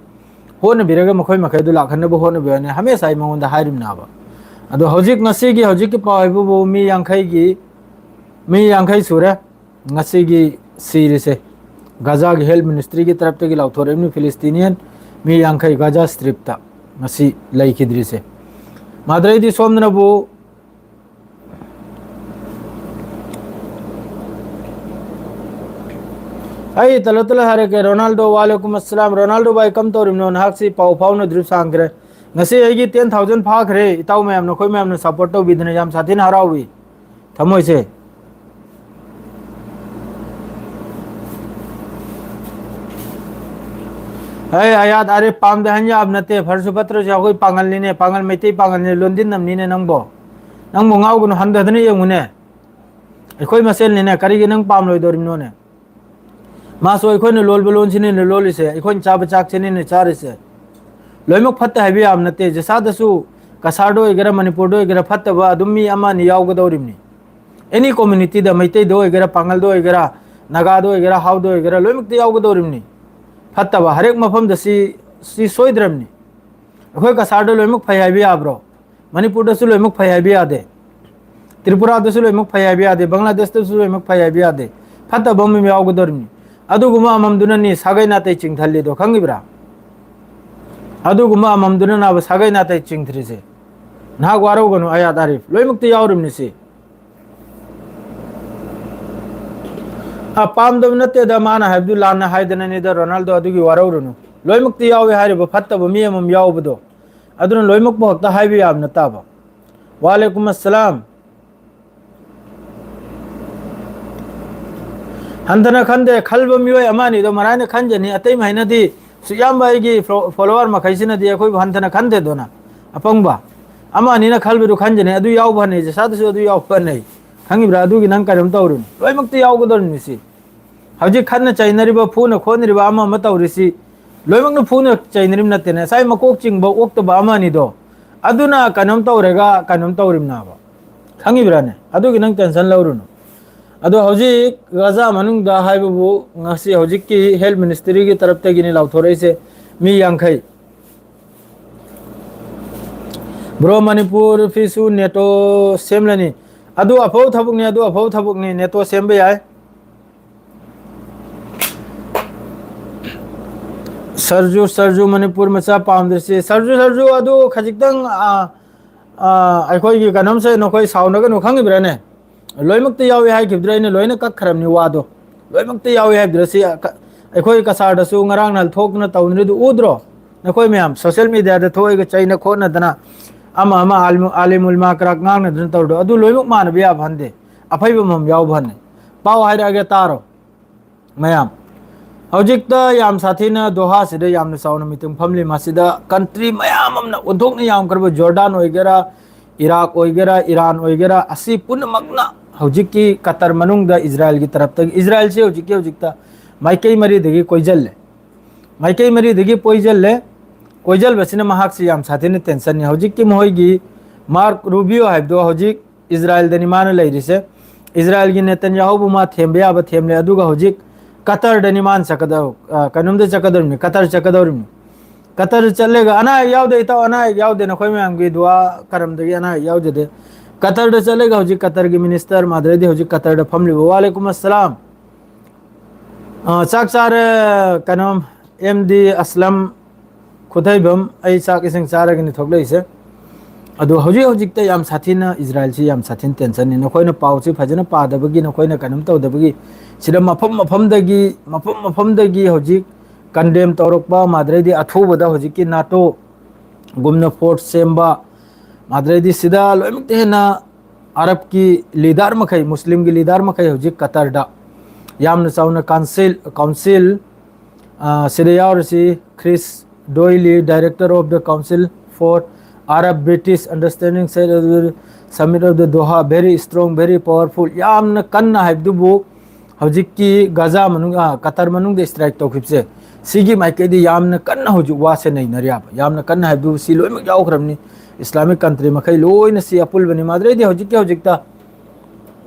ꯍꯣꯠꯅꯕꯤꯔꯒ ꯃꯈꯣꯏ ꯃꯈꯩꯗꯨ ꯂꯥꯛꯍꯟꯅꯕ ꯍꯣꯠꯅꯕꯤꯌꯨ ꯍꯥꯏꯅ ꯍꯃꯦꯁꯥ ꯑꯩ ꯃꯉꯣꯟꯗ ꯍꯥꯏꯔꯤꯕꯅꯦꯕ꯫ ꯑꯗꯣ ꯍꯧꯖꯤꯛ ꯉꯁꯤꯒꯤ, ꯍꯧꯖꯤꯛꯀꯤ ꯄꯥꯎ ꯍꯥꯏꯕꯕꯨ ꯃꯤ ꯌꯥꯡꯈꯩꯒꯤ, ꯃꯤ ꯌꯥꯡꯈꯩ ꯁꯨꯔꯦ ꯉꯁꯤꯒꯤ ꯁꯤꯔꯤꯁꯦ꯫ ꯒꯥꯖꯥꯒꯤ health ministryꯒꯤ ꯇꯔꯞꯇꯒꯤ ꯂꯥꯎꯊꯣꯔꯛꯏꯕꯅꯤ, Palestinian ꯃꯤ ꯌꯥꯡꯈꯩ ꯒꯥꯖꯥ Stripꯇ ꯉꯁꯤ ꯂꯩꯈꯤꯗ꯭ꯔꯤꯁꯦ꯫ ꯃꯥꯗ꯭ꯔꯩꯗꯤ ꯁꯣꯝꯗꯅꯕꯨ ꯑꯩ ꯇꯂꯣ ꯇꯂꯣ ꯍꯥꯏꯔꯛꯀꯦ꯫ ꯔꯣꯅꯥꯜꯗꯣ, ꯋꯥꯂꯦꯀꯨꯝ ꯑꯁꯂꯥꯝ꯫ ꯔꯣꯅꯥꯜꯗꯣ ꯚꯥꯏ, ꯀꯝ ꯇꯧꯔꯤꯕꯅꯣ? ꯅꯍꯥꯛꯁꯤ ꯄꯥꯎ ꯐꯥꯎꯅꯗ꯭ꯔꯤꯕ ꯁꯥꯡꯈ꯭ꯔꯦ꯫ ꯉꯁꯤ ꯑꯩꯒꯤ ten thousand ꯐꯥꯈ꯭ꯔꯦ, ꯏꯇꯥꯎ ꯃꯌꯥꯝ, ꯅꯈꯣꯏ ꯃꯌꯥꯝꯅ support ꯇꯧꯕꯤꯗꯅ ꯌꯥꯝ ꯁꯥꯊꯤꯅ ꯍꯔꯥꯎꯏ꯫ ꯊꯃꯣꯏꯁꯦ꯫ ꯑꯩ ꯑꯌꯥꯗ ꯑꯥꯔꯤꯐ ꯄꯥꯝꯗꯦ ꯍꯥꯏꯅ ꯌꯥꯕ ꯅꯠꯇꯦ꯫ ꯐꯔꯁꯨ ꯐꯠꯇ꯭ꯔꯁꯨ ꯑꯩꯈꯣꯏ ꯄꯥꯡꯒꯜꯅꯤꯅꯦ, ꯄꯥꯡꯒꯜ, ꯃꯩꯇꯩ ꯄꯥꯡꯒꯜꯅꯤꯅꯦ, ꯂꯣꯟꯗꯤꯟꯅꯕꯅꯤꯅꯦ ꯅꯪꯕꯣ꯫ ꯅꯪꯕꯨ ꯉꯥꯎꯒꯅꯨ, ꯍꯟꯊꯗꯅ ꯌꯦꯡꯉꯨꯅꯦ꯫ ꯑꯩꯈꯣꯏ ꯃꯁꯦꯜꯅꯤꯅꯦ, ꯀꯔꯤꯒꯤ ꯅꯪ ꯄꯥꯝꯂꯣꯏꯗꯧꯔꯤꯕꯅꯣꯅꯦ? ꯃꯥꯁꯨ ꯑꯩꯈꯣꯏꯅ ꯂꯣꯜꯕ ꯂꯣꯟꯁꯤꯅꯤꯅꯦ ꯂꯣꯜꯂꯤꯁꯦ, ꯑꯩꯈꯣꯏꯅ ꯆꯥꯕ ꯆꯥꯛꯁꯤꯅꯤꯅꯦ ꯆꯥꯔꯤꯁꯦ꯫ ꯂꯣꯏꯅꯃꯛ ꯐꯠꯇꯦ ꯍꯥꯏꯕ ꯌꯥꯕ ꯅꯠꯇꯦ꯫ ꯖꯤꯁꯥꯗꯁꯨ, ꯀꯁꯥꯔꯗ ꯑꯣꯏꯒꯦꯔꯥ, ꯃꯅꯤꯄꯨꯔꯗ ꯑꯣꯏꯒꯦꯔꯥ, ꯐꯠꯇꯕ ꯑꯗꯨꯝ ꯃꯤ ꯑꯃ ꯑꯅꯤ ꯌꯥꯎꯒꯗꯧꯔꯤꯕꯅꯤ꯫ Any communityꯗ, ꯃꯩꯇꯩꯗ ꯑꯣꯏꯒꯦꯔꯥ, ꯄꯥꯡꯒꯜꯗ ꯑꯣꯏꯒꯦꯔꯥ, ꯅꯥꯒꯥꯗ ꯑꯣꯏꯒꯦꯔꯥ, ꯍꯥꯎꯗ ꯑꯣꯏꯒꯦꯔꯥ, ꯂꯣꯏꯅꯃꯛꯇ ꯌꯥꯎꯒꯗꯧꯔꯤꯕꯅꯤ꯫ ꯐꯠꯇꯕ ꯍꯔꯦꯛ ꯃꯐꯝꯗ ꯁꯤ, ꯁꯤ ꯁꯣꯏꯗ꯭ꯔꯕꯅꯤ꯫ ꯑꯩꯈꯣꯏ ꯀꯁꯥꯔꯗ ꯂꯣꯏꯅꯃꯛ ꯐꯩ ꯍꯥꯏꯕ ꯌꯥꯕ꯭ꯔꯣ? ꯃꯅꯤꯄꯨꯔꯗꯁꯨ ꯂꯣꯏꯅꯃꯛ ꯐꯩ ꯍꯥꯏꯕ ꯌꯥꯗꯦ꯫ ꯇ꯭ꯔꯤꯄꯨꯔꯥꯗꯁꯨ ꯂꯣꯏꯅꯃꯛ ꯐꯩ ꯍꯥꯏꯕ ꯌꯥꯗꯦ꯫ ꯕꯪꯒ꯭ꯂꯥꯗꯦꯁꯇꯁꯨ ꯂꯣꯏꯅꯃꯛ ꯐꯩ ꯍꯥꯏꯕ ꯌꯥꯗꯦ꯫ ꯐꯠꯇꯕ ꯑꯃ ꯌꯥꯎꯒꯗꯧꯔꯤꯕꯅꯤ꯫ ꯑꯗꯨꯒꯨꯝꯕ ꯑꯃꯃꯝꯗꯨꯅꯅꯤ ꯁꯥꯒꯩ ꯅꯥꯇꯩ ꯆꯤꯡꯊꯜꯂꯤꯗꯣ, ꯈꯪꯉꯤꯕ꯭ꯔꯥ? ꯑꯗꯨꯒꯨꯝꯕ ꯑꯃꯃꯝꯗꯨꯅꯅꯦꯕ ꯁꯥꯒꯩ ꯅꯥꯇꯩ ꯆꯤꯡꯊ꯭ꯔꯤꯁꯦ꯫ ꯅꯍꯥꯛ ꯋꯥꯔꯧꯒꯅꯨ, ꯑꯌꯥꯗ ꯑꯥꯔꯤꯐ꯫ ꯂꯣꯏꯅꯃꯛꯇ ꯌꯥꯎꯔꯤꯕꯅꯤ ꯁꯤ꯫ ꯄꯥꯝꯗꯕ ꯅꯠꯇꯦꯗ, ꯃꯥꯅ ꯍꯥꯏꯕꯗꯨ ꯂꯥꯟꯅ ꯍꯥꯏꯗꯅꯅꯤꯗ, ꯔꯣꯅꯥꯜꯗꯣ, ꯑꯗꯨꯒꯤ ꯋꯥꯔꯧꯔꯨꯅꯨ꯫ ꯂꯣꯏꯅꯃꯛꯇ ꯌꯥꯎꯏ ꯍꯥꯏꯔꯤꯕ ꯐꯠꯇꯕ ꯃꯤ ꯑꯃꯃꯝ ꯌꯥꯎꯕꯗꯣ, ꯑꯗꯨꯅ ꯂꯣꯏꯅꯃꯛꯄꯨ ꯍꯦꯛꯇ ꯍꯥꯏꯕ ꯌꯥꯕ ꯅꯠꯇꯕ꯫ ꯋꯥꯂꯦꯀꯨꯝ ꯑꯁꯂꯥꯝ꯫ ꯍꯟꯊꯅ ꯈꯟꯗꯦ, ꯈꯜꯕ ꯃꯤꯑꯣꯏ ꯑꯃ ꯑꯅꯤꯗꯣ ꯃꯔꯥꯏꯅ ꯈꯟꯖꯅꯤ, ꯑꯇꯩ ꯃꯍꯩꯅꯗꯤ ꯁꯨꯛ ꯌꯥꯝꯕ ꯑꯩꯒꯤ ꯐꯣ-, ꯐꯣꯂꯣꯋꯔ ꯃꯈꯩꯁꯤꯅꯗꯤ ꯑꯩꯈꯣꯏꯕꯨ ꯍꯟꯊꯅ ꯈꯟꯗꯦꯗꯅ꯫ ꯑꯄꯪꯕ ꯑꯃ ꯑꯅꯤꯅ ꯈꯜꯕꯗꯨ ꯈꯟꯖꯅꯤ, ꯑꯗꯨ ꯌꯥꯎꯕ ꯐꯅꯩ, ꯖꯁꯥꯗꯁꯨ ꯑꯗꯨ ꯌꯥꯎꯕ ꯐꯅꯩ꯫ ꯈꯪꯉꯤꯕ꯭ꯔꯥ? ꯑꯗꯨꯒꯤ ꯅꯪ ꯀꯩꯅꯣꯝ ꯇꯧꯔꯨꯅꯨ, ꯂꯣꯏꯅꯃꯛꯇ ꯌꯥꯎꯒꯗꯧꯔꯤꯅꯤ ꯁꯤ꯫ ꯍꯧꯖꯤꯛ ꯈꯠꯅ ꯆꯩꯅꯔꯤꯕ, ꯐꯨꯅ ꯈꯣꯠꯅꯔꯤꯕ, ꯑꯃ ꯑꯃ ꯇꯧꯔꯤꯁꯤ ꯂꯣꯏꯅꯃꯛꯅ ꯐꯨꯅ ꯆꯩꯅꯔꯤꯕ ꯅꯠꯇꯦꯅꯦ, ꯉꯁꯥꯏ ꯃꯀꯣꯛ ꯆꯤꯡꯕ ꯑꯣꯛꯇꯕ ꯑꯃ ꯑꯅꯤꯗꯣ, ꯑꯗꯨꯅ ꯀꯩꯅꯣꯝ ꯇꯧꯔꯒ ꯀꯩꯅꯣꯝ ꯇꯧꯔꯤꯕꯅꯦꯕ꯫ ꯈꯪꯉꯤꯕ꯭ꯔꯥꯅꯦ? ꯑꯗꯨꯒꯤ ꯅꯪ ꯇꯦꯟꯁꯟ ꯂꯧꯔꯨꯅꯨ꯫ ꯑꯗꯣ ꯍꯧꯖꯤꯛ ꯒꯖꯥ ꯃꯅꯨꯡꯗ ꯍꯥꯏꯕꯕꯨ ꯉꯁꯤ ꯍꯧꯖꯤꯛꯀꯤ ꯍꯦꯜꯊ ꯃꯤꯅꯤꯁꯇ꯭ꯔꯤꯒꯤ ꯇꯔꯞꯇꯒꯤꯅꯤ ꯂꯥꯎꯊꯣꯔꯛꯏꯁꯦ, ꯃꯤ ꯌꯥꯡꯈꯩ꯫ ꯕ꯭ꯔꯣ, ꯃꯅꯤꯄꯨꯔ ꯐꯤꯁꯨ ꯅꯦꯇꯣ ꯁꯦꯝꯂꯅꯤ꯫ ꯑꯗꯨ ꯑꯐꯕ ꯊꯕꯛꯅꯤ, ꯑꯗꯨ ꯑꯐꯕ ꯊꯕꯛꯅꯤ, ꯅꯦꯇꯣ ꯁꯦꯝꯕ ꯌꯥꯏ꯫ ꯁꯔꯖꯨ, ꯁꯔꯖꯨ, ꯃꯅꯤꯄꯨꯔ ꯃꯆꯥ ꯄꯥꯝꯗ꯭ꯔꯤꯁꯤ꯫ ꯁꯔꯖꯨ, ꯁꯔꯖꯨ, ꯑꯗꯨ ꯈꯖꯤꯛꯇꯪ, ꯑ, ꯑ, ꯑꯩꯈꯣꯏꯒꯤ ꯀꯩꯅꯣꯝꯁꯦ ꯅꯈꯣꯏ ꯁꯥꯎꯅꯒꯅꯨ, ꯈꯪꯉꯤꯕ꯭ꯔꯥꯅꯦ? ꯂꯣꯏꯅꯃꯛꯇ ꯌꯥꯎꯏ ꯍꯥꯏꯈꯤꯕꯗꯨꯗ ꯑꯩꯅ ꯂꯣꯏꯅ ꯀꯛꯈ꯭ꯔꯕꯅꯤ ꯋꯥꯗꯣ꯫ ꯂꯣꯏꯅꯃꯛꯇ ꯌꯥꯎꯏ ꯍꯥꯏꯕꯗꯨꯗ ꯁꯤ, ꯑ, ꯀ-, ꯑꯩꯈꯣꯏ ꯀꯁꯥꯔꯗꯁꯨ ꯉꯔꯥꯡ ꯅꯍꯥꯟ ꯊꯣꯛꯇꯅ ꯇꯧꯅꯔꯤꯗꯨ ꯎꯗ꯭ꯔꯣ? ꯅꯈꯣꯏ ꯃꯌꯥꯝ ꯁꯣꯁꯤꯌꯦꯜ ꯃꯦꯗꯤꯌꯥꯗ ꯊꯣꯛꯑꯒ ꯆꯩꯅ ꯈꯣꯠꯅꯗꯅ ꯑꯃ ꯑꯃ ꯑꯥꯂꯤꯝ-, ꯑꯥꯂꯤꯝ ꯎꯂꯃꯥ ꯀꯔꯥꯛ ꯉꯥꯡꯅꯗꯅ ꯇꯧꯔꯤꯗꯣ, ꯑꯗꯨ ꯂꯣꯏꯅꯃꯛ ꯃꯥꯟꯅꯕ ꯌꯥꯕ ꯍꯟꯗꯦ꯫ ꯑꯐꯩꯕ ꯑꯃꯃꯝ ꯌꯥꯎꯕ ꯍꯟꯅꯦ꯫ ꯄꯥꯎ ꯍꯥꯏꯔꯛꯑꯒꯦ ꯇꯥꯔꯣ꯫ ꯃꯌꯥꯝ, ꯍꯧꯖꯤꯛꯇ ꯌꯥꯝ ꯁꯥꯊꯤꯅ ꯗꯣꯍꯥꯁꯤꯗ ꯌꯥꯝꯅ ꯆꯥꯎꯅ ꯃꯤꯇꯤꯡ ꯐꯝꯂꯤ꯫ ꯃꯁꯤꯗ ꯀꯟꯇ꯭ꯔꯤ ꯃꯌꯥꯝ ꯑꯃꯅ ꯑꯣꯟꯊꯣꯛꯅ ꯌꯥꯝꯈ꯭ꯔꯕ, ꯖꯣꯔꯗꯥꯟ ꯑꯣꯏꯒꯦꯔꯥ, ꯏꯔꯥꯛ ꯑꯣꯏꯒꯦꯔꯥ, ꯏꯔꯥꯟ ꯑꯣꯏꯒꯦꯔꯥ, ꯑꯁꯤ ꯄꯨꯝꯅꯃꯛꯅ ꯍꯧꯖꯤꯛꯀꯤ ꯀꯇꯔ ꯃꯅꯨꯡꯗ ꯏꯖꯔꯥꯏꯜꯒꯤ ꯇꯔꯞꯇꯒꯤ, ꯏꯖꯔꯥꯏꯜꯁꯤ ꯍꯧꯖꯤꯛꯀꯤ ꯍꯧꯖꯤꯛꯇ ꯃꯥꯏꯀꯩ ꯃꯔꯤꯗꯒꯤ ꯀꯣꯏꯁꯤꯜꯂꯦ꯫ ꯃꯥꯏꯀꯩ ꯃꯔꯤꯗꯒꯤ ꯀꯣꯏꯁꯤꯜꯂꯦ꯫ ꯀꯣꯏꯁꯤꯟꯕꯁꯤꯅ ꯃꯍꯥꯛꯁꯤ ꯌꯥꯝ ꯁꯥꯊꯤꯅ ꯇꯦꯟꯁꯟꯅꯤ꯫ ꯍꯧꯖꯤꯛꯀꯤ ꯃꯈꯣꯏꯒꯤ ꯃꯥꯔꯛ ꯔꯨꯕꯤꯌꯣ ꯍꯥꯏꯕꯗꯣ ꯍꯧꯖꯤꯛ ꯏꯖꯔꯥꯏꯜꯗꯅꯤ ꯃꯥꯅ ꯂꯩꯔꯤꯁꯦ꯫ ꯏꯖꯔꯥꯏꯜꯒꯤ ꯅꯦꯇꯟꯌꯥꯍꯨꯕꯨ ꯃꯥ ꯊꯦꯝꯕ ꯌꯥꯕ ꯊꯦꯝꯂꯦ, ꯑꯗꯨꯒ ꯍꯧꯖꯤꯛ ꯀꯇꯔꯗꯅꯤ ꯃꯥꯅ ꯆꯠꯀꯗꯧ-, ꯑ, ꯀꯩꯅꯣꯝꯗ ꯆꯠꯀꯗꯧꯔꯤꯕꯅꯤ, ꯀꯇꯔ ꯆꯠꯀꯗꯧꯔꯤꯕꯅꯤ꯫ ꯀꯇꯔ ꯆꯠꯂꯒ ꯑꯅꯥ ꯑꯌꯦꯛ ꯌꯥꯎꯗꯦ ꯏꯇꯥꯎ, ꯑꯅꯥ ꯑꯌꯦꯛ ꯌꯥꯎꯗꯦ, ꯅꯈꯣꯏ ꯃꯌꯥꯝꯒꯤ ꯗꯨꯋꯥ ꯀꯔꯝꯗꯒꯤ ꯑꯅꯥ ꯑꯌꯦꯛ ꯌꯥꯎꯖꯗꯦ꯫ ꯀꯇꯔꯗ ꯆꯠꯂꯒ ꯍꯧꯖꯤꯛ ꯀꯇꯔꯒꯤ ꯃꯤꯅꯤꯁꯇꯔ ꯃꯥꯗ꯭ꯔꯦꯗꯤ ꯍꯧꯖꯤꯛ ꯀꯇꯔꯗ ꯐꯝꯂꯤꯕ꯫ ꯋꯥꯂꯦꯀꯨꯝ ꯑꯁꯂꯥꯝ꯫ ꯑ, ꯆꯥꯛ ꯆꯥꯔꯦ, ꯀꯩꯅꯣ, ꯑꯦꯝ ꯗꯤ ꯑꯁꯂꯝ ꯈꯨꯊꯩꯕꯝ, ꯑꯩ ꯆꯥꯛ ꯏꯁꯤꯡ ꯆꯥꯔꯒꯅꯤ ꯊꯣꯛꯂꯛꯏꯁꯦ꯫ ꯑꯗꯣ ꯍꯧꯖꯤꯛ ꯍꯧꯖꯤꯛꯇ ꯌꯥꯝ ꯁꯥꯊꯤꯅ ꯏꯖꯔꯥꯏꯜꯁꯤ ꯌꯥꯝ ꯁꯥꯊꯤꯅ ꯇꯦꯟꯁꯟꯅꯤ꯫ ꯅꯈꯣꯏꯅ ꯄꯥꯎꯁꯤ ꯐꯖꯅ ꯄꯥꯗꯕꯒꯤ, ꯅꯈꯣꯏꯅ ꯀꯩꯅꯣꯝ ꯇꯧꯗꯕꯒꯤ, ꯁꯤꯗ ꯃꯐꯝ ꯃꯐꯝꯗꯒꯤ, ꯃꯐꯝ ꯃꯐꯝꯗꯒꯤ ꯍꯧꯖꯤꯛ ꯀꯟꯗꯦꯝ ꯇꯧꯔꯛꯄ, ꯃꯥꯗ꯭ꯔꯩꯗꯤ ꯑꯊꯨꯕꯗ ꯍꯧꯖꯤꯛꯀꯤ ꯅꯥꯇꯣ ꯒꯨꯝꯅ ꯐꯣꯔꯁ ꯁꯦꯝꯕ, ꯃꯥꯗ꯭ꯔꯩꯗꯤ ꯁꯤꯗ ꯂꯣꯏꯅꯃꯛꯇ ꯍꯦꯟꯅ ꯑꯔꯕꯀꯤ ꯂꯤꯗꯔ ꯃꯈꯩ, ꯃꯨꯁꯂꯤꯝꯒꯤ ꯂꯤꯗꯔ ꯃꯈꯩ ꯍꯧꯖꯤꯛ ꯀꯇꯔꯗ ꯌꯥꯝꯅ ꯆꯥꯎꯅ ꯀꯥꯎꯟꯁꯤꯜ, ꯀꯥꯎꯟꯁꯤꯜ, ꯑ, ꯁꯤꯗ ꯌꯥꯎꯔꯤꯁꯤ ꯈ꯭ꯔꯤꯁ ꯗꯣꯏꯂꯤ, director of the Council for Arab British Understanding, said summit of the Doha, very strong, very powerful, ꯌꯥꯝꯅ ꯀꯟꯅ ꯍꯥꯏꯕꯗꯨꯕꯨ ꯍꯧꯖꯤꯛꯀꯤ ꯒꯥꯖꯥ ꯃꯅꯨꯡ, ꯑ, ꯀꯇꯔ ꯃꯅꯨꯡꯗ ꯁ꯭ꯇ꯭ꯔꯥꯏꯛ ꯇꯧꯈꯤꯕꯁꯦ, ꯁꯤꯒꯤ ꯃꯥꯏꯀꯩꯗꯤ ꯌꯥꯝꯅ ꯀꯟꯅ ꯍꯧꯖꯤꯛ ꯋꯥꯁꯦ ꯅꯩꯅꯔꯤ ꯍꯥꯏꯕ꯫ ꯌꯥꯝꯅ ꯀꯟꯅ ꯍꯥꯏꯕꯗꯨ ꯁꯤ ꯂꯣꯏꯅꯃꯛ ꯌꯥꯎꯈ꯭ꯔꯕꯅꯤ꯫ ꯏꯁꯂꯥꯃꯤꯛ ꯀꯟꯇ꯭ꯔꯤ ꯃꯈꯩ ꯂꯣꯏꯅ ꯁꯤ ꯑꯄꯨꯜꯕꯅꯤ꯫ ꯃꯥꯗ꯭ꯔꯩꯗꯤ ꯍꯧꯖꯤꯛꯀꯤ ꯍꯧꯖꯤꯛꯇ,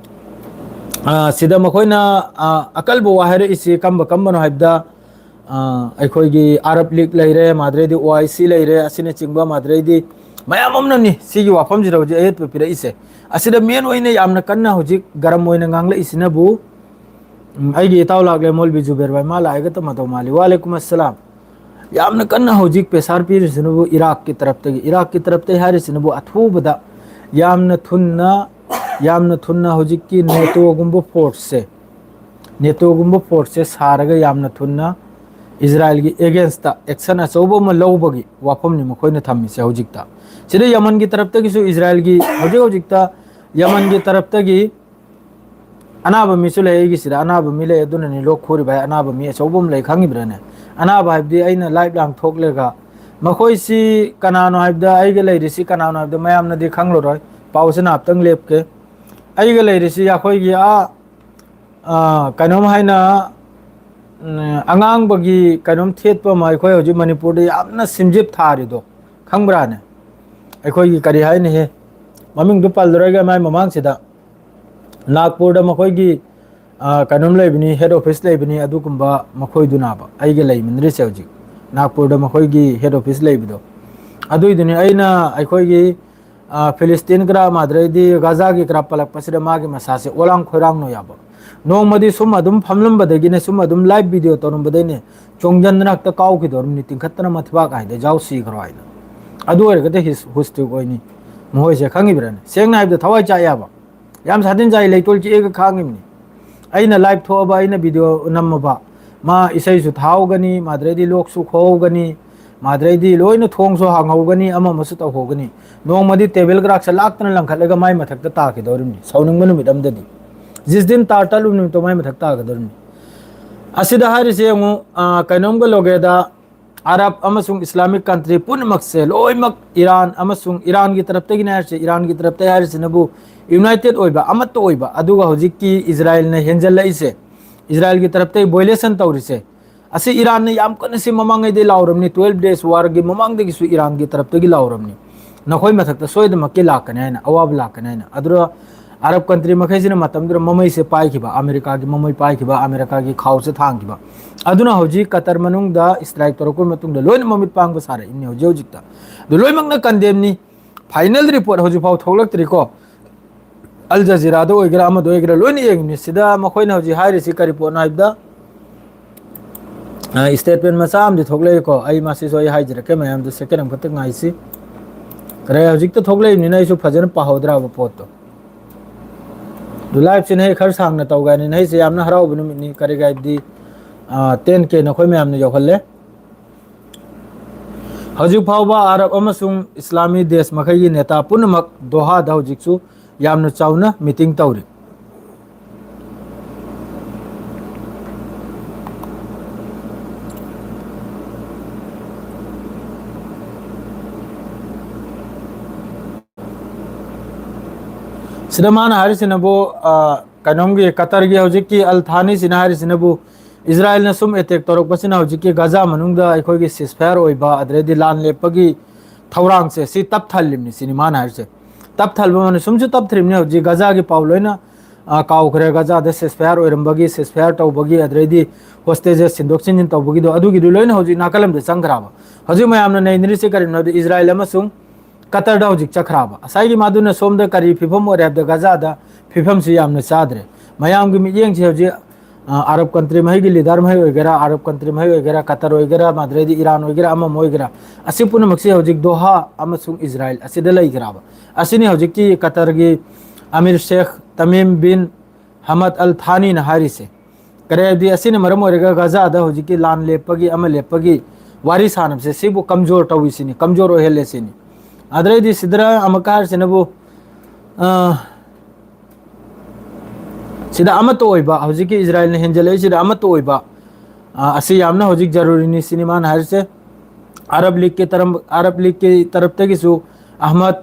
ꯑ, ꯁꯤꯗ ꯃꯈꯣꯏꯅ, ꯑ, ꯑꯀꯜꯕ ꯋꯥ ꯍꯥꯏꯔꯛꯏꯁꯤ ꯀꯝꯕ ꯀꯝꯕꯅꯣ ꯍꯥꯏꯕꯗ, ꯑ, ꯑꯩꯈꯣꯏꯒꯤ ꯑꯔꯕ ꯂꯤꯒ ꯂꯩꯔꯦ, ꯃꯥꯗ꯭ꯔꯩꯗꯤ ꯑꯣ ꯑꯥꯏ ꯁꯤ ꯂꯩꯔꯦ, ꯑꯁꯤꯅꯆꯤꯡꯕ ꯃꯥꯗ꯭ꯔꯩꯗꯤ ꯃꯌꯥꯝ ꯑꯃꯅꯅꯤ ꯁꯤꯒꯤ ꯋꯥꯐꯝꯁꯤꯗ ꯍꯧꯖꯤꯛ ꯑꯌꯦꯠꯄ ꯄꯤꯔꯛꯏꯁꯦ꯫ ꯑꯁꯤꯗ ꯃꯦꯟ ꯑꯣꯏꯅ ꯌꯥꯝꯅ ꯀꯟꯅ ꯍꯧꯖꯤꯛ ꯒꯔꯝ ꯑꯣꯏꯅ ꯉꯥꯡꯂꯛꯏꯁꯤꯅꯕꯨ, ꯎꯝ, ꯑꯩꯒꯤ ꯏꯇꯥꯎ ꯂꯥꯛꯂꯦ ꯃꯣꯜꯕꯤ ꯖꯨꯕꯦꯔ ꯚꯥꯏ, ꯃꯥ ꯂꯥꯛꯑꯒ ꯇꯞꯅ ꯇꯧ ꯃꯥꯜꯂꯤ꯫ ꯋꯥꯂꯦꯀꯨꯝ ꯑꯁꯂꯥꯝ꯫ ꯌꯥꯝꯅ ꯀꯟꯅ ꯍꯧꯖꯤꯛ ꯄ꯭ꯔꯦꯁꯥꯔ ꯄꯤꯔꯤꯁꯤꯅꯕꯨ ꯏꯔꯥꯛꯀꯤ ꯇꯔꯞꯇꯒꯤ, ꯏꯔꯥꯛꯀꯤ ꯇꯔꯞꯇꯒꯤ ꯍꯥꯏꯔꯤꯁꯤꯅꯕꯨ ꯑꯊꯨꯕꯗ ꯌꯥꯝꯅ ꯊꯨꯅ, ꯌꯥꯝꯅ ꯊꯨꯅ ꯍꯧꯖꯤꯛꯀꯤ ꯅꯦꯇꯣꯒꯨꯝꯕ ꯐꯣꯔꯁꯁꯦ, ꯅꯦꯇꯣꯒꯨꯝꯕ ꯐꯣꯔꯁꯁꯦ ꯁꯥꯔꯒ ꯌꯥꯝꯅ ꯊꯨꯅ ꯏꯖꯔꯥꯏꯜꯒꯤ ꯑꯦꯒꯦꯟꯁꯇ ꯑꯦꯛꯁꯟ ꯑꯆꯧꯕ ꯑꯃ ꯂꯧꯕꯒꯤ ꯋꯥꯐꯝꯅꯤ ꯃꯈꯣꯏꯅ ꯊꯝꯃꯤꯁꯦ ꯍꯧꯖꯤꯛꯇ꯫ ꯁꯤꯗ ꯌꯃꯟꯒꯤ ꯇꯔꯞꯇꯒꯤꯁꯨ ꯏꯖꯔꯥꯏꯜꯒꯤ ꯍꯧꯖꯤꯛ ꯍꯧꯖꯤꯛꯇ ꯌꯃꯟꯒꯤ ꯇꯔꯞꯇꯒꯤ ꯑꯅꯥꯕ ꯃꯤꯁꯨ ꯂꯩ ꯑꯩꯒꯤꯁꯤꯗ꯫ ꯑꯅꯥꯕ ꯃꯤ ꯂꯩ ꯑꯗꯨꯅꯅꯤ ꯂꯣꯛ ꯈꯨꯔꯤꯕ ꯍꯥꯏ꯫ ꯑꯅꯥꯕ ꯃꯤ ꯑꯆꯧꯕ ꯑꯃ ꯂꯩ ꯈꯪꯉꯤꯕ꯭ꯔꯥꯅꯦ? ꯑꯅꯥꯕ ꯍꯥꯏꯕꯗꯤ ꯑꯩꯅ ꯂꯥꯏꯞ ꯂꯥꯡ ꯊꯣꯛꯂꯒ ꯃꯈꯣꯏꯁꯤ ꯀꯅꯥꯅꯣ ꯍꯥꯏꯕꯗ, ꯑꯩꯒ ꯂꯩꯔꯤꯁꯤ ꯀꯅꯥꯅꯣ ꯍꯥꯏꯕꯗ ꯃꯌꯥꯝꯅꯗꯤ ꯈꯪꯂꯔꯣꯏ꯫ ꯄꯥꯎꯁꯤ ꯉꯥꯏꯍꯥꯛꯇꯪ ꯂꯦꯞꯀꯦ꯫ ꯑꯩꯒ ꯂꯩꯔꯤꯁꯤ ꯑꯩꯈꯣꯏꯒꯤ ꯑꯥ, ꯑꯥ, ꯀꯩꯅꯣꯝ ꯍꯥꯏꯅ, ꯎꯝ, ꯑꯉꯥꯡꯕꯒꯤ ꯀꯩꯅꯣꯝ ꯊꯦꯠꯄ ꯑꯃ ꯑꯩꯈꯣꯏ ꯍꯧꯖꯤꯛ ꯃꯅꯤꯄꯨꯔꯗ ꯌꯥꯝꯅ ꯁꯤꯝꯖꯤꯞ ꯊꯥꯔꯤꯗꯣ ꯈꯪꯕ꯭ꯔꯥꯅꯦ? ꯑꯩꯈꯣꯏꯒꯤ ꯀꯔꯤ ꯍꯥꯏꯅꯤꯍꯦ? ꯃꯃꯤꯡꯗꯨ ꯄꯜꯂꯔꯣꯏꯒꯦ꯫ ꯃꯥꯏ ꯃꯃꯥꯡꯁꯤꯗ ꯅꯥꯒꯄꯨꯔꯗ ꯃꯈꯣꯏꯒꯤ, ꯑ, ꯀꯩꯅꯣꯝ ꯂꯩꯕꯅꯤ, ꯍꯦꯗ ꯑꯣꯐꯤꯁ ꯂꯩꯕꯅꯤ, ꯑꯗꯨꯒꯨꯝꯕ ꯃꯈꯣꯏꯗꯨꯅꯕ ꯑꯩꯒ ꯂꯩꯃꯤꯟꯅꯔꯤꯁꯦ ꯍꯧꯖꯤꯛ꯫ ꯅꯥꯒꯄꯨꯔꯗ ꯃꯈꯣꯏꯒꯤ ꯍꯦꯗ ꯑꯣꯐꯤꯁ ꯂꯩꯕꯗꯣ꯫ ꯑꯗꯨꯏꯗꯨꯅꯤ ꯑꯩꯅ ꯑꯩꯈꯣꯏꯒꯤ, ꯑ, ꯐꯤꯂꯤꯁꯇꯤꯟ ꯈꯔ, ꯃꯥꯗ꯭ꯔꯩꯗꯤ ꯒꯥꯖꯥꯒꯤ ꯈꯔ ꯄꯜꯂꯛꯄꯁꯤꯗ ꯃꯥꯒꯤ ꯃꯁꯥꯁꯦ ꯑꯣꯂꯥꯡ ꯈꯣꯏꯔꯥꯡꯅ ꯌꯥꯕ꯫ ꯅꯣꯡꯃꯗꯤ ꯁꯨꯝ ꯑꯗꯨꯝ ꯐꯝꯂꯝꯕꯗꯒꯤꯅꯦ, ꯁꯨꯝ ꯑꯗꯨꯝ ꯂꯥꯏꯚ ꯚꯤꯗꯤꯑꯣ ꯇꯧꯔꯝꯕꯗꯒꯤꯅꯦ, ꯆꯣꯡꯖꯟꯗꯅ ꯍꯦꯛꯇ ꯀꯥꯎꯈꯤꯗꯧꯔꯤꯕꯅꯤ, ꯇꯤꯡꯈꯠꯇꯅ ꯃꯊꯤꯕꯥꯛ ꯍꯥꯏꯗ ꯖꯥꯎ ꯁꯤꯈ꯭ꯔꯣ ꯍꯥꯏꯅ꯫ ꯑꯗꯨ ꯑꯣꯏꯔꯒꯗꯤ ꯍꯤꯁ-, ꯍꯨꯁꯇ꯭ꯔꯤꯛ ꯑꯣꯏꯅꯤ꯫ ꯃꯈꯣꯏꯁꯦ ꯈꯪꯉꯤꯕ꯭ꯔꯥꯅꯦ? ꯁꯦꯡꯅ ꯍꯥꯏꯕꯗ ꯊꯋꯥꯏ ꯆꯥꯛꯑꯦꯕ꯫ ꯌꯥꯝ ꯁꯥꯊꯤꯅ ꯆꯥꯛꯏ, ꯂꯩꯇꯣꯜ ꯆꯤꯛꯑꯒ ꯈꯥꯡꯉꯤꯕꯅꯤ꯫ ꯑꯩꯅ ꯂꯥꯏꯚ ꯊꯣꯛꯑꯕ, ꯑꯩꯅ ꯚꯤꯗꯤꯑꯣ ꯅꯝꯃꯕ, ꯃꯥ ꯏꯁꯩꯁꯨ ꯊꯥꯍꯧꯒꯅꯤ, ꯃꯥꯗ꯭ꯔꯩꯗꯤ ꯂꯣꯛꯁꯨ ꯈꯣꯍꯧꯒꯅꯤ, ꯃꯥꯗ꯭ꯔꯩꯗꯤ ꯂꯣꯏꯅ ꯊꯣꯡꯁꯨ ꯍꯥꯡꯍꯧꯒꯅꯤ, ꯑꯃ ꯑꯃꯁꯨ ꯇꯧꯍꯧꯒꯅꯤ꯫ ꯅꯣꯡꯃꯗꯤ ꯇꯦꯕꯜ ꯒ꯭ꯔꯥꯛꯁꯦ ꯂꯥꯛꯇꯅ ꯂꯪꯈꯠꯂꯒ ꯃꯥꯏ ꯃꯊꯛꯇ ꯇꯥꯈꯤꯗꯧꯔꯤꯕꯅꯤ, ꯁꯥꯎꯅꯤꯡꯕ ꯅꯨꯃꯤꯠ ꯑꯃꯗꯗꯤ꯫ ꯖꯤꯁꯗꯤꯟ ꯇꯥꯔ ꯇꯠꯂꯨꯕ ꯅꯨꯃꯤꯠꯇꯣ ꯃꯥꯏ ꯃꯊꯛꯇ ꯇꯥꯒꯗꯧꯔꯤꯕꯅꯤ꯫ ꯑꯁꯤꯗ ꯍꯥꯏꯔꯤꯁꯦ ꯌꯦꯡꯉꯨ, ꯑ, ꯀꯩꯅꯣꯝꯒ ꯂꯣꯒꯦꯗ ꯑꯔꯕ ꯑꯃꯁꯨꯡ ꯏꯁꯂꯥꯃꯤꯛ ꯀꯟꯇ꯭ꯔꯤ ꯄꯨꯝꯅꯃꯛꯁꯦ ꯂꯣꯏꯅꯃꯛ ꯏꯔꯥꯟ ꯑꯃꯁꯨꯡ ꯏꯔꯥꯟꯒꯤ ꯇꯔꯞꯇꯒꯤꯅꯦ ꯍꯥꯏꯔꯤꯁꯦ, ꯏꯔꯥꯟꯒꯤ ꯇꯔꯞꯇ ꯍꯥꯏꯔꯤꯁꯤꯅꯕꯨ ꯌꯨꯅꯥꯏꯇꯦꯠ ꯑꯣꯏꯕ, ꯑꯃꯠꯇ ꯑꯣꯏꯕ, ꯑꯗꯨꯒ ꯍꯧꯖꯤꯛꯀꯤ ꯏꯖꯔꯥꯏꯜꯅ ꯍꯦꯟꯖꯜꯂꯛꯏꯁꯦ, ꯏꯖꯔꯥꯏꯜꯒꯤ ꯇꯔꯞꯇꯒꯤ ꯚꯣꯏꯂꯦꯁꯟ ꯇꯧꯔꯤꯁꯦ, ꯑꯁꯤ ꯏꯔꯥꯟꯅ ꯌꯥꯝ ꯀꯟꯅ ꯁꯤ ꯃꯃꯥꯡꯉꯩꯗꯤ ꯂꯥꯎꯔꯝꯅꯤ, ꯇ꯭ꯋꯦꯜꯐ ꯗꯦꯖ ꯋꯥꯔꯒꯤ ꯃꯃꯥꯡꯗꯒꯤꯁꯨ ꯏꯔꯥꯟꯒꯤ ꯇꯔꯞꯇꯒꯤ ꯂꯥꯎꯔꯝꯅꯤ, ꯅꯈꯣꯏ ꯃꯊꯛꯇ ꯁꯣꯏꯗꯅꯃꯛꯀꯤ ꯂꯥꯛꯀꯅꯤ ꯍꯥꯏꯅ, ꯑꯋꯥꯕ ꯂꯥꯛꯀꯅꯤ ꯍꯥꯏꯅ꯫ ꯑꯗꯨꯒ ꯑꯔꯕ ꯀꯟꯇ꯭ꯔꯤ ꯃꯈꯩꯁꯤꯅ ꯃꯇꯝꯗꯨꯗ ꯃꯃꯩꯁꯦ ꯄꯥꯏꯈꯤꯕ, ꯑꯃꯦꯔꯤꯀꯥꯒꯤ ꯃꯃꯩ ꯄꯥꯏꯈꯤꯕ, ꯑꯃꯦꯔꯤꯀꯥꯒꯤ ꯈꯥꯎꯁꯦ ꯊꯥꯡꯈꯤꯕ꯫ ꯑꯗꯨꯅ ꯍꯧꯖꯤꯛ ꯀꯇꯔ ꯃꯅꯨꯡꯗ ꯏꯁꯇ꯭ꯔꯥꯏꯛ ꯇꯧꯔꯛꯄ ꯃꯇꯨꯡꯗ ꯂꯣꯏꯅ ꯃꯃꯤꯠ ꯄꯥꯡꯕ ꯁꯥꯔꯛꯏꯅꯦ ꯍꯧꯖꯤꯛ ꯍꯧꯖꯤꯛꯇ꯫ ꯑꯗꯨ ꯂꯣꯏꯅꯃꯛꯅ ꯀꯟꯗꯦꯝꯅꯤ꯫ ꯐꯥꯏꯅꯦꯜ ꯔꯤꯄꯣꯔꯠ ꯍꯧꯖꯤꯛꯐꯥꯎ ꯊꯣꯛꯂꯛꯇ꯭ꯔꯤꯀꯣ꯫ ꯑꯜ ꯖꯖꯤꯔꯥꯗ ꯑꯣꯏꯒꯦꯔꯥ, ꯑꯃꯗ ꯑꯣꯏꯒꯦꯔꯥ, ꯂꯣꯏꯅ ꯌꯦꯡꯉꯤꯕꯅꯤ꯫ ꯁꯤꯗ ꯃꯈꯣꯏꯅ ꯍꯧꯖꯤꯛ ꯍꯥꯏꯔꯤꯁꯤ ꯀꯔꯤ ꯄꯣꯠꯅꯣ ꯍꯥꯏꯕꯗ, ꯑ, ꯏꯁꯇꯦꯠꯃꯦꯟ ꯃꯆꯥ ꯑꯃꯗꯤ ꯊꯣꯛꯂꯛꯑꯦꯀꯣ꯫ ꯑꯩ ꯃꯁꯤꯁꯨ ꯑꯩ ꯍꯥꯏꯖꯔꯛꯀꯦ ꯃꯌꯥꯝꯗ, ꯁꯦꯀꯦꯟ ꯑꯃꯈꯛꯇ ꯉꯥꯏꯁꯤ꯫ ꯀꯔꯤ ꯍꯧꯖꯤꯛꯇ ꯊꯣꯛꯂꯛꯏꯕꯅꯤꯅ ꯑꯩꯁꯨ ꯐꯖꯅ ꯄꯥꯍꯧꯗ꯭ꯔꯕ ꯄꯣꯠꯇꯣ꯫ ꯑꯗꯨ ꯂꯥꯏꯐꯁꯤꯅ ꯍꯦꯛ ꯈꯔ ꯁꯥꯡꯅ ꯇꯧꯒꯦ ꯍꯥꯏꯅꯤꯅ ꯑꯩꯁꯦ ꯌꯥꯝꯅ ꯍꯔꯥꯎꯕ ꯅꯨꯃꯤꯠꯅꯤ꯫ ꯀꯔꯤꯒꯤ ꯍꯥꯏꯕꯗꯤ, ꯑ, ꯇꯦꯟ ꯀꯦ ꯅꯈꯣꯏ ꯃꯌꯥꯝꯅ ꯌꯧꯍꯜꯂꯦ꯫ ꯍꯧꯖꯤꯛ ꯐꯥꯎꯕ ꯑꯔꯕ ꯑꯃꯁꯨꯡ ꯏꯁꯂꯥꯃꯤ ꯗꯦꯁ ꯃꯈꯩꯒꯤ ꯅꯦꯇꯥ ꯄꯨꯝꯅꯃꯛ ꯗꯣꯍꯥꯗ ꯍꯧꯖꯤꯛꯁꯨ ꯌꯥꯝꯅ ꯆꯥꯎꯅ ꯃꯤꯇꯤꯡ ꯇꯧꯔꯤ꯫ ꯁꯤꯗ ꯃꯥꯅ ꯍꯥꯏꯔꯤꯁꯤꯅꯕꯨ, ꯑ, ꯀꯩꯅꯣꯝꯒꯤ ꯀꯇꯔꯒꯤ ꯍꯧꯖꯤꯛꯀꯤ ꯑꯜ ꯊꯥꯅꯤꯁꯤꯅ ꯍꯥꯏꯔꯤꯁꯤꯅꯕꯨ, ꯏꯖꯔꯥꯏꯜꯅ ꯁꯨꯝ ꯑꯦꯇꯦꯛ ꯇꯧꯔꯛꯄꯁꯤꯅ ꯍꯧꯖꯤꯛꯀꯤ ꯒꯖꯥ ꯃꯅꯨꯡꯗ ꯑꯩꯈꯣꯏꯒꯤ ceasefire ꯑꯣꯏꯕ, ꯑꯗꯨꯗꯩꯗꯤ ꯂꯥꯟ ꯂꯦꯞꯄꯒꯤ ꯊꯧꯔꯥꯡꯁꯦ ꯁꯤ ꯇꯞꯊꯜꯂꯤꯕꯅꯤ ꯁꯤꯅꯤ ꯃꯥꯅ ꯍꯥꯏꯔꯤꯁꯦ꯫ ꯇꯞꯊꯜꯕ ꯃꯥꯅ ꯁꯨꯝꯁꯨ ꯇꯞꯊ꯭ꯔꯤꯕꯅꯤ꯫ ꯍꯧꯖꯤꯛ ꯒꯖꯥꯒꯤ ꯄꯥꯎ ꯂꯣꯏꯅ, ꯑ, ꯀꯥꯎꯈ꯭ꯔꯦ꯫ ꯒꯖꯥꯗ ceasefire ꯑꯣꯏꯔꯝꯕꯒꯤ, ceasefire ꯇꯧꯕꯒꯤ, ꯑꯗꯨꯗꯩꯗꯤ hostage ꯁꯤꯟꯗꯣꯛ ꯁꯤꯟꯖꯤꯟ ꯇꯧꯕꯒꯤꯗꯣ, ꯑꯗꯨꯒꯤꯗꯨ ꯂꯣꯏꯅ ꯍꯧꯖꯤꯛ ꯅꯥꯀꯜ ꯑꯃꯗ ꯆꯪꯈ꯭ꯔꯕ꯫ ꯍꯧꯖꯤꯛ ꯃꯌꯥꯝꯅ ꯅꯩꯅꯔꯤꯁꯦ ꯀꯔꯤꯅꯣ ꯍꯥꯏꯕꯗ ꯏꯖꯔꯥꯏꯜ ꯑꯃꯁꯨꯡ ꯀꯇꯔꯗ ꯍꯧꯖꯤꯛ ꯆꯠꯈ꯭ꯔꯕ꯫ ꯉꯁꯥꯏꯒꯤ ꯃꯥꯗꯨꯅ ꯁꯣꯝꯗ ꯀꯔꯤ ꯐꯤꯕꯝ ꯑꯣꯏꯔꯦ ꯍꯥꯏꯕꯗ ꯒꯖꯥꯗ ꯐꯤꯕꯝꯁꯤ ꯌꯥꯝꯅ ꯆꯥꯗ꯭ꯔꯦ꯫ ꯃꯌꯥꯝꯒꯤ ꯃꯤꯠꯌꯦꯡꯁꯦ ꯍꯧꯖꯤꯛ ꯑ, ꯑꯔꯕ ꯀꯟꯇ꯭ꯔꯤ ꯃꯈꯩꯒꯤ ꯂꯤꯗꯔ ꯃꯈꯩ ꯑꯣꯏꯒꯦꯔꯥ, ꯑꯔꯕ ꯀꯟꯇ꯭ꯔꯤ ꯃꯈꯩ ꯑꯣꯏꯒꯦꯔꯥ, ꯀꯇꯔ ꯑꯣꯏꯒꯦꯔꯥ, ꯃꯥꯗ꯭ꯔꯩꯗꯤ ꯏꯔꯥꯟ ꯑꯣꯏꯒꯦꯔꯥ, ꯑꯃ ꯑꯃ ꯑꯣꯏꯒꯦꯔꯥ, ꯑꯁꯤ ꯄꯨꯝꯅꯃꯛꯁꯤ ꯍꯧꯖꯤꯛ ꯗꯣꯍꯥ ꯑꯃꯁꯨꯡ ꯏꯖꯔꯥꯏꯜ ꯑꯁꯤꯗ ꯂꯩꯈ꯭ꯔꯕ꯫ ꯑꯁꯤꯅꯤ ꯍꯧꯖꯤꯛꯀꯤ ꯀꯇꯔꯒꯤ ꯑꯃꯤꯔ ꯁꯦꯈ ꯇꯃꯤꯝ ꯕꯤꯟ ꯍꯃꯗ ꯑꯜ ꯊꯥꯅꯤꯅ ꯍꯥꯏꯔꯤꯁꯦ꯫ ꯀꯔꯤ ꯍꯥꯏꯕꯗꯤ, ꯑꯁꯤꯅ ꯃꯔꯝ ꯑꯣꯏꯔꯒ ꯒꯖꯥꯗ ꯍꯧꯖꯤꯛꯀꯤ ꯂꯥꯟ ꯂꯦꯞꯄꯒꯤ, ꯑꯃ ꯂꯦꯞꯄꯒꯤ ꯋꯥꯔꯤ ꯁꯥꯟꯅꯕꯁꯦ ꯁꯤꯕꯨ ꯀꯝꯖꯣꯔ ꯇꯧꯏ ꯁꯤꯅꯤ, ꯀꯝꯖꯣꯔ ꯑꯣꯏꯍꯜꯂꯦ ꯁꯤꯅꯤ꯫ ꯑꯗꯨꯗꯩꯗꯤ ꯁꯤꯗꯔ ꯑꯃꯨꯛꯀ ꯍꯥꯏꯔꯤꯁꯤꯅꯕꯨ, ꯑ, ꯁꯤꯗ ꯑꯃꯠꯇ ꯑꯣꯏꯕ, ꯍꯧꯖꯤꯛꯀꯤ ꯏꯖꯔꯥꯏꯜꯅ ꯍꯦꯟꯖꯜꯂꯛꯏꯁꯤꯗ ꯑꯃꯠꯇ ꯑꯣꯏꯕ, ꯑ, ꯑꯁꯤ ꯌꯥꯝꯅ ꯍꯧꯖꯤꯛ ꯖꯔꯨꯔꯤꯅꯤ ꯁꯤꯅꯤ ꯃꯥꯅ ꯍꯥꯏꯔꯤꯁꯦ꯫ Arab ꯂꯤꯒꯀꯤ term-, Arab ꯂꯤꯒꯀꯤ ꯇꯔꯞꯇꯒꯤꯁꯨ Ahmad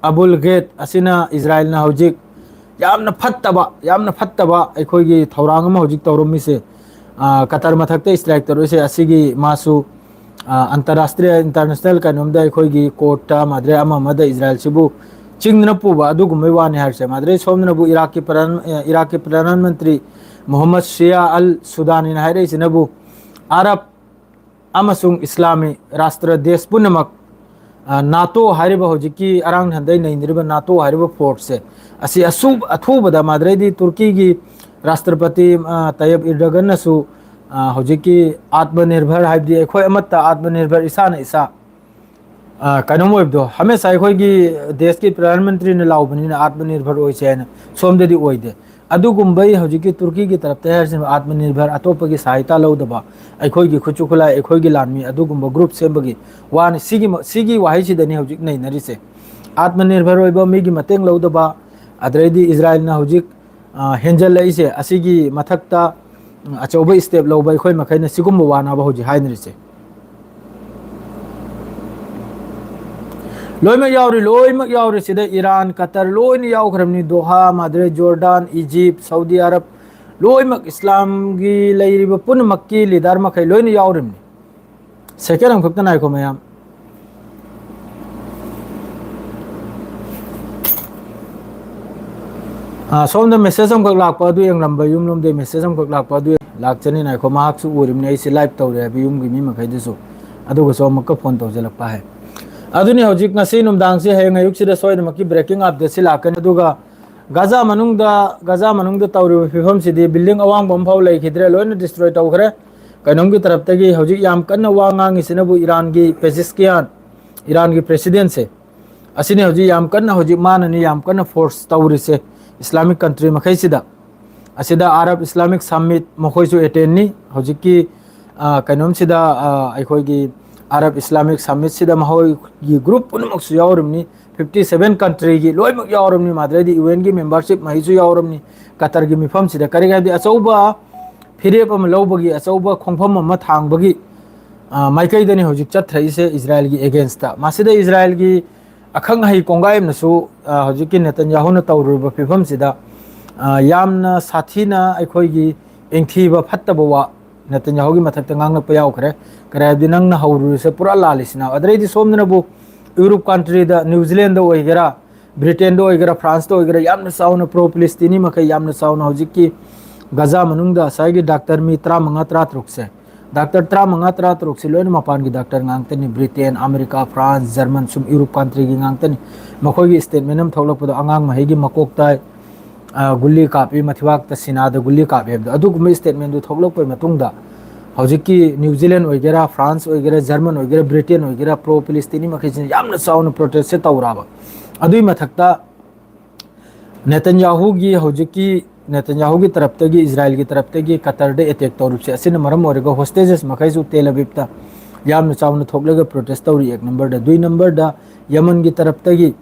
ꯑꯕꯨꯜ get ꯑꯁꯤꯅ ꯏꯖꯔꯥꯏꯜꯅ ꯍꯧꯖꯤꯛ ꯌꯥꯝꯅ ꯐꯠꯇꯕ, ꯌꯥꯝꯅ ꯐꯠꯇꯕ ꯑꯩꯈꯣꯏꯒꯤ ꯊꯧꯔꯥꯡ ꯑꯃ ꯍꯧꯖꯤꯛ ꯇꯧꯔꯝꯃꯤꯁꯦ, ꯑ, ꯀꯇꯔ ꯃꯊꯛꯇ ꯏꯁꯇ꯭ꯔꯥꯏꯛ ꯇꯧꯔꯛꯏꯁꯦ, ꯑꯁꯤꯒꯤ ꯃꯥꯁꯨ, ꯑ, ꯑꯟꯇꯔꯔꯥꯁꯇ꯭ꯔꯤꯌꯥ, ꯏꯟꯇꯔꯅꯦꯁꯅꯦꯜ ꯀꯩꯅꯣꯝꯗ ꯑꯩꯈꯣꯏꯒꯤ ꯀꯣꯔꯠꯇ ꯃꯥꯗ꯭ꯔꯦ ꯑꯃ ꯑꯃꯗ ꯏꯖꯔꯥꯏꯜꯁꯤꯕꯨ ꯆꯤꯡꯗꯅ ꯄꯨꯕ ꯑꯗꯨꯒꯨꯝꯕꯩ ꯋꯥꯅꯤ ꯍꯥꯏꯔꯤꯁꯦ꯫ ꯃꯥꯗ꯭ꯔꯦ ꯁꯣꯝꯗꯅꯕꯨ ꯏꯔꯥꯛꯀꯤ ꯄ꯭ꯔꯙꯥꯟ, ꯑ, ꯏꯔꯥꯛꯀꯤ ꯄ꯭ꯔꯙꯥꯟ ꯃꯟꯇ꯭ꯔꯤ ꯃꯨꯍꯝꯃꯗ ꯁꯤꯌꯥ ꯑꯜ ꯁꯨꯗꯥꯅꯤꯅ ꯍꯥꯏꯔꯛꯏꯁꯤꯅꯕꯨ ꯑꯔꯕ ꯑꯃꯁꯨꯡ ꯏꯁꯂꯥꯃꯤ ꯔꯥꯁꯇ꯭ꯔ ꯗꯦꯁ ꯄꯨꯝꯅꯃꯛ, ꯑ, ꯅꯥꯇꯣ ꯍꯥꯏꯔꯤꯕ, ꯍꯧꯖꯤꯛꯀꯤ ꯑꯔꯥꯡ ꯍꯟꯗꯩ ꯅꯩꯅꯔꯤꯕ ꯅꯥꯇꯣ ꯍꯥꯏꯔꯤꯕ ꯐꯣꯔꯁꯁꯦ, ꯑꯁꯤ ꯑꯁꯨ-, ꯑꯊꯨꯕꯗ ꯃꯥꯗ꯭ꯔꯩꯗꯤ ꯇꯨꯔꯀꯤꯒꯤ ꯔꯥꯁꯇ꯭ꯔꯄꯇꯤ, ꯑ, ꯇꯌꯞ ꯏꯔꯗꯒꯟꯅꯁꯨ, ꯑ, ꯍꯧꯖꯤꯛꯀꯤ ꯑꯥꯠꯃ ꯅꯤꯔꯚꯔ ꯍꯥꯏꯕꯗꯤ ꯑꯩꯈꯣꯏ ꯑꯃꯠꯇ ꯑꯥꯠꯃ ꯅꯤꯔꯚꯔ, ꯏꯁꯥꯅ ꯏꯁꯥ, ꯑ, ꯀꯩꯅꯣꯝ ꯑꯣꯏꯕꯗꯣ, ꯍꯃꯦꯁꯥ ꯑꯩꯈꯣꯏꯒꯤ ꯗꯦꯁꯀꯤ ꯄ꯭ꯔꯙꯥꯟ ꯃꯟꯇ꯭ꯔꯤꯅ ꯂꯥꯎꯕꯅꯤꯅ ꯑꯥꯠꯃ ꯅꯤꯔꯚꯔ ꯑꯣꯏꯁꯦ ꯍꯥꯏꯅ, ꯁꯣꯝꯗꯗꯤ ꯑꯣꯏꯗꯦ꯫ ꯑꯗꯨꯒꯨꯝꯕꯩ ꯍꯧꯖꯤꯛꯀꯤ ꯇꯨꯔꯀꯤꯒꯤ ꯇꯔꯞꯇ ꯍꯥꯏꯔꯤꯁꯤꯅ ꯑꯥꯠꯃ ꯅꯤꯔꯚꯔ, ꯑꯇꯣꯞꯄꯒꯤ ꯁꯍꯥꯌꯇꯥ ꯂꯧꯗꯕ, ꯑꯩꯈꯣꯏꯒꯤ ꯈꯨꯠꯁꯨ ꯈꯨꯠꯂꯥꯏ, ꯑꯩꯈꯣꯏꯒꯤ ꯂꯥꯟꯃꯤ ꯑꯗꯨꯒꯨꯝꯕ ꯒ꯭ꯔꯨꯞ ꯁꯦꯝꯕꯒꯤ ꯋꯥꯅꯤ꯫ ꯁꯤꯒꯤ ꯃ-, ꯁꯤꯒꯤ ꯋꯥꯍꯩꯁꯤꯗꯅꯤ ꯍꯧꯖꯤꯛ ꯅꯩꯅꯔꯤꯁꯦ꯫ ꯑꯥꯠꯃ ꯅꯤꯔꯚꯔ ꯑꯣꯏꯕ, ꯃꯤꯒꯤ ꯃꯇꯦꯡ ꯂꯧꯗꯕ, ꯑꯗꯩꯗꯤ ꯏꯖꯔꯥꯏꯜꯅ ꯍꯧꯖꯤꯛ, ꯑ, ꯍꯦꯟꯖꯜꯂꯛꯏꯁꯦ, ꯑꯁꯤꯒꯤ ꯃꯊꯛꯇ, ꯎꯝ, ꯑꯆꯧꯕ ꯏꯁꯇꯦꯞ ꯂꯧꯕ ꯑꯩꯈꯣꯏ ꯃꯈꯩꯅ ꯁꯤꯒꯨꯝꯕ ꯋꯥꯅꯕ ꯍꯧꯖꯤꯛ ꯍꯥꯏꯅꯔꯤꯁꯦ꯫ ꯂꯣꯏꯅꯃꯛ ꯌꯥꯎꯔꯤ, ꯂꯣꯏꯅꯃꯛ ꯌꯥꯎꯔꯤ꯫ ꯁꯤꯗ ꯏꯔꯥꯟ, ꯀꯇꯔ ꯂꯣꯏꯅ ꯌꯥꯎꯈ꯭ꯔꯕꯅꯤ꯫ ꯗꯣꯍꯥ, ꯃꯥꯗ꯭ꯔꯦ, ꯖꯣꯔꯗꯥꯟ, ꯏꯖꯤꯞ, ꯁꯥꯎꯗꯤ ꯑꯔꯕ, ꯂꯣꯏꯅꯃꯛ ꯏꯁꯂꯥꯝꯒꯤ ꯂꯩꯔꯤꯕ ꯄꯨꯝꯅꯃꯛꯀꯤ ꯂꯤꯗꯔ ꯃꯈꯩ ꯂꯣꯏꯅ ꯌꯥꯎꯔꯤꯕꯅꯤ꯫ ꯁꯦꯀꯦꯟ ꯑꯃꯈꯛꯇ ꯉꯥꯏꯈꯣ ꯃꯌꯥꯝ꯫ ꯑꯥ, ꯁꯣꯝꯗ ꯃꯦꯁꯦꯖ ꯑꯃꯈꯛ ꯂꯥꯛꯄ ꯑꯗꯨ ꯌꯦꯡꯂꯝꯕ, ꯌꯨꯝꯂꯣꯝꯗꯩ ꯃꯦꯁꯦꯖ ꯑꯃꯈꯛ ꯂꯥꯛꯄ ꯑꯗꯨ ꯂꯥꯛꯆꯅꯤ꯫ ꯉꯥꯏꯈꯣ, ꯃꯍꯥꯛꯁꯨ ꯎꯔꯤꯕꯅꯤ, ꯑꯩꯁꯦ ꯂꯥꯏꯚ ꯇꯧꯔꯦ ꯍꯥꯏꯕ ꯌꯨꯝꯒꯤ ꯃꯤ ꯃꯈꯩꯗꯨꯁꯨ꯫ ꯑꯗꯨꯒꯁꯨ ꯑꯃꯨꯛꯀ ꯐꯣꯟ ꯇꯧꯁꯤꯜꯂꯛꯄ ꯍꯥꯏ꯫ ꯑꯗꯨꯅꯤ ꯍꯧꯖꯤꯛ ꯉꯁꯤ ꯅꯨꯡꯗꯥꯡꯁꯤ, ꯍꯌꯦꯡ ꯑꯌꯨꯛꯁꯤꯗ ꯁꯣꯏꯗꯅꯃꯛꯀꯤ ꯕ꯭ꯔꯦꯀꯤꯡ ꯑꯞꯗꯦꯠꯁꯤ ꯂꯥꯛꯀꯅꯤ꯫ ꯑꯗꯨꯒ ꯒꯥꯖꯥ ꯃꯅꯨꯡꯗ, ꯒꯥꯖꯥ ꯃꯅꯨꯡꯗ ꯇꯧꯔꯤꯕ ꯐꯤꯕꯝꯁꯤꯗꯤ building ꯑꯋꯥꯡꯕ ꯑꯃꯐꯥꯎ ꯂꯩꯈꯤꯗ꯭ꯔꯦ, ꯂꯣꯏꯅ destroy ꯇꯧꯈ꯭ꯔꯦ꯫ ꯀꯩꯅꯣꯝꯒꯤ ꯇꯔꯞꯇꯒꯤ ꯍꯧꯖꯤꯛ ꯌꯥꯝ ꯀꯟꯅ ꯋꯥ ꯉꯥꯡꯉꯤꯁꯤꯅꯕꯨ ꯏꯔꯥꯟꯒꯤ ꯄꯦꯖꯤꯁꯀꯤꯌꯥꯟ, ꯏꯔꯥꯟꯒꯤ presidentꯁꯦ, ꯑꯁꯤꯅꯤ ꯍꯧꯖꯤꯛ ꯌꯥꯝ ꯀꯟꯅ, ꯍꯧꯖꯤꯛ ꯃꯥꯅꯅꯤ ꯌꯥꯝ ꯀꯟꯅ force ꯇꯧꯔꯤꯁꯦ Islamic country ꯃꯈꯩꯁꯤꯗ꯫ ꯑꯁꯤꯗ Arab Islamic Summit ꯃꯈꯣꯏꯁꯨ attendꯅꯤ꯫ ꯍꯧꯖꯤꯛꯀꯤ, ꯑ, ꯀꯩꯅꯣꯝꯁꯤꯗ, ꯑ, ꯑꯩꯈꯣꯏꯒꯤ Arab Islamic Summitꯁꯤꯗ ꯃꯈꯣꯏꯒꯤ group ꯄꯨꯝꯅꯃꯛꯁꯨ ꯌꯥꯎꯔꯤꯕꯅꯤ꯫ Fifty seven countryꯒꯤ ꯂꯣꯏꯅꯃꯛ ꯌꯥꯎꯔꯕꯅꯤ꯫ ꯃꯥꯗ꯭ꯔꯩꯗꯤ UNꯒꯤ membership ꯃꯍꯩꯁꯨ ꯌꯥꯎꯔꯕꯅꯤ꯫ ꯀꯇꯔꯒꯤ ꯃꯤꯐꯝꯁꯤꯗ ꯀꯔꯤꯒꯤ ꯍꯥꯏꯕꯗꯤ ꯑꯆꯧꯕ ꯐꯤꯔꯦꯞ ꯑꯃ ꯂꯧꯕꯒꯤ, ꯑꯆꯧꯕ ꯈꯣꯡꯐꯝ ꯑꯃ ꯊꯥꯡꯕꯒꯤ, ꯑ, ꯃꯥꯏꯀꯩꯗꯅꯤ ꯍꯧꯖꯤꯛ ꯆꯠꯊꯔꯛꯏꯁꯦ ꯏꯖꯔꯥꯏꯜꯒꯤ againstꯇ꯫ ꯃꯁꯤꯗ ꯏꯖꯔꯥꯏꯜꯒꯤ ꯑꯈꯪ ꯑꯍꯩ ꯀꯣꯡꯒꯥꯏ ꯑꯃꯅꯁꯨ, ꯑ, ꯍꯧꯖꯤꯛꯀꯤ ꯅꯦꯇꯟꯌꯥꯍꯨꯅ ꯇꯧꯔꯨꯔꯤꯕ ꯐꯤꯕꯝꯁꯤꯗ, ꯑ, ꯌꯥꯝꯅ ꯁꯥꯊꯤꯅ ꯑꯩꯈꯣꯏꯒꯤ ꯏꯪꯊꯤꯕ ꯐꯠꯇꯕ ꯋꯥ ꯅꯦꯇꯟꯌꯥꯍꯨꯒꯤ ꯃꯊꯛꯇ ꯉꯥꯡꯂꯛꯄ ꯌꯥꯎꯈ꯭ꯔꯦ꯫ ꯀꯔꯤ ꯍꯥꯏꯕꯗꯤ ꯅꯪꯅ ꯍꯧꯔꯨꯔꯤꯁꯦ ꯄꯨꯔꯥ ꯂꯥꯜꯂꯤꯁꯤꯅ꯫ ꯑꯗꯩꯗꯤ ꯁꯣꯝꯗꯅꯕꯨ Europe countryꯗ, New Zealandꯗ ꯑꯣꯏꯒꯦꯔꯥ, Britainꯗ ꯑꯣꯏꯒꯦꯔꯥ, Franceꯇ ꯑꯣꯏꯒꯦꯔꯥ, ꯌꯥꯝꯅ ꯆꯥꯎꯅ pro Palestine ꯃꯈꯩ ꯌꯥꯝꯅ ꯆꯥꯎꯅ ꯍꯧꯖꯤꯛꯀꯤ ꯒꯥꯖꯥ ꯃꯅꯨꯡꯗ ꯉꯁꯥꯏꯒꯤ doctor ꯃꯤ ꯇꯔꯥꯃꯉꯥ, ꯇꯔꯥꯇꯔꯨꯛꯁꯦ, doctor ꯇꯔꯥꯃꯉꯥ, ꯇꯔꯥꯇꯔꯨꯛꯁꯦ ꯂꯣꯏꯅ ꯃꯄꯥꯟꯒꯤ doctor ꯉꯥꯛꯇꯅꯤ꯫ Britain, America, France, German, ꯁꯨꯝ Europe countryꯒꯤ ꯉꯥꯛꯇꯅꯤ꯫ ꯃꯈꯣꯏꯒꯤ statement ꯑꯃ ꯊꯣꯛꯂꯛꯄꯗꯣ ꯑꯉꯥꯡ ꯃꯍꯩꯒꯤ ꯃꯀꯣꯛꯇ, ꯑ, ꯒꯨꯂꯤ ꯀꯥꯞꯄꯤ, ꯃꯊꯤꯕꯥꯛꯇ ꯁꯤꯅꯥꯗ ꯒꯨꯂꯤ ꯀꯥꯞꯄꯤ ꯍꯥꯏꯕꯗꯣ, ꯑꯗꯨꯒꯨꯝꯕ statementꯗꯨ ꯊꯣꯛꯂꯛꯄꯒꯤ ꯃꯇꯨꯡꯗ ꯍꯧꯖꯤꯛꯀꯤ New Zealand ꯑꯣꯏꯒꯦꯔꯥ, France ꯑꯣꯏꯒꯦꯔꯥ, German ꯑꯣꯏꯒꯦꯔꯥ, Britain ꯑꯣꯏꯒꯦꯔꯥ, pro Palestine ꯃꯈꯩꯁꯤꯅ ꯌꯥꯝꯅ ꯆꯥꯎꯅ protestꯁꯦ ꯇꯧꯔꯕ꯫ ꯑꯗꯨꯒꯤ ꯃꯊꯛꯇ ꯅꯦꯇꯟꯌꯥꯍꯨꯒꯤ ꯍꯧꯖꯤꯛꯀꯤ, ꯅꯦꯇꯟꯌꯥꯍꯨꯒꯤ ꯇꯔꯞꯇꯒꯤ, ꯏꯖꯔꯥꯏꯜꯒꯤ ꯇꯔꯞꯇꯒꯤ ꯀꯇꯔꯗ attack ꯇꯧꯔꯤꯕꯁꯦ, ꯑꯁꯤꯅ ꯃꯔꯝ ꯑꯣꯏꯔꯒ hostages ꯃꯈꯩꯁꯨ ꯇꯦꯜ ꯑꯕꯤꯕꯇ ꯌꯥꯝꯅ ꯆꯥꯎꯅ ꯊꯣꯛꯂꯒ protest ꯇꯧꯔꯤ, ꯑꯦꯛ numberꯗ꯫ ꯗꯨꯏ numberꯗ ꯌꯃꯟꯒꯤ ꯇꯔꯞꯇꯒꯤ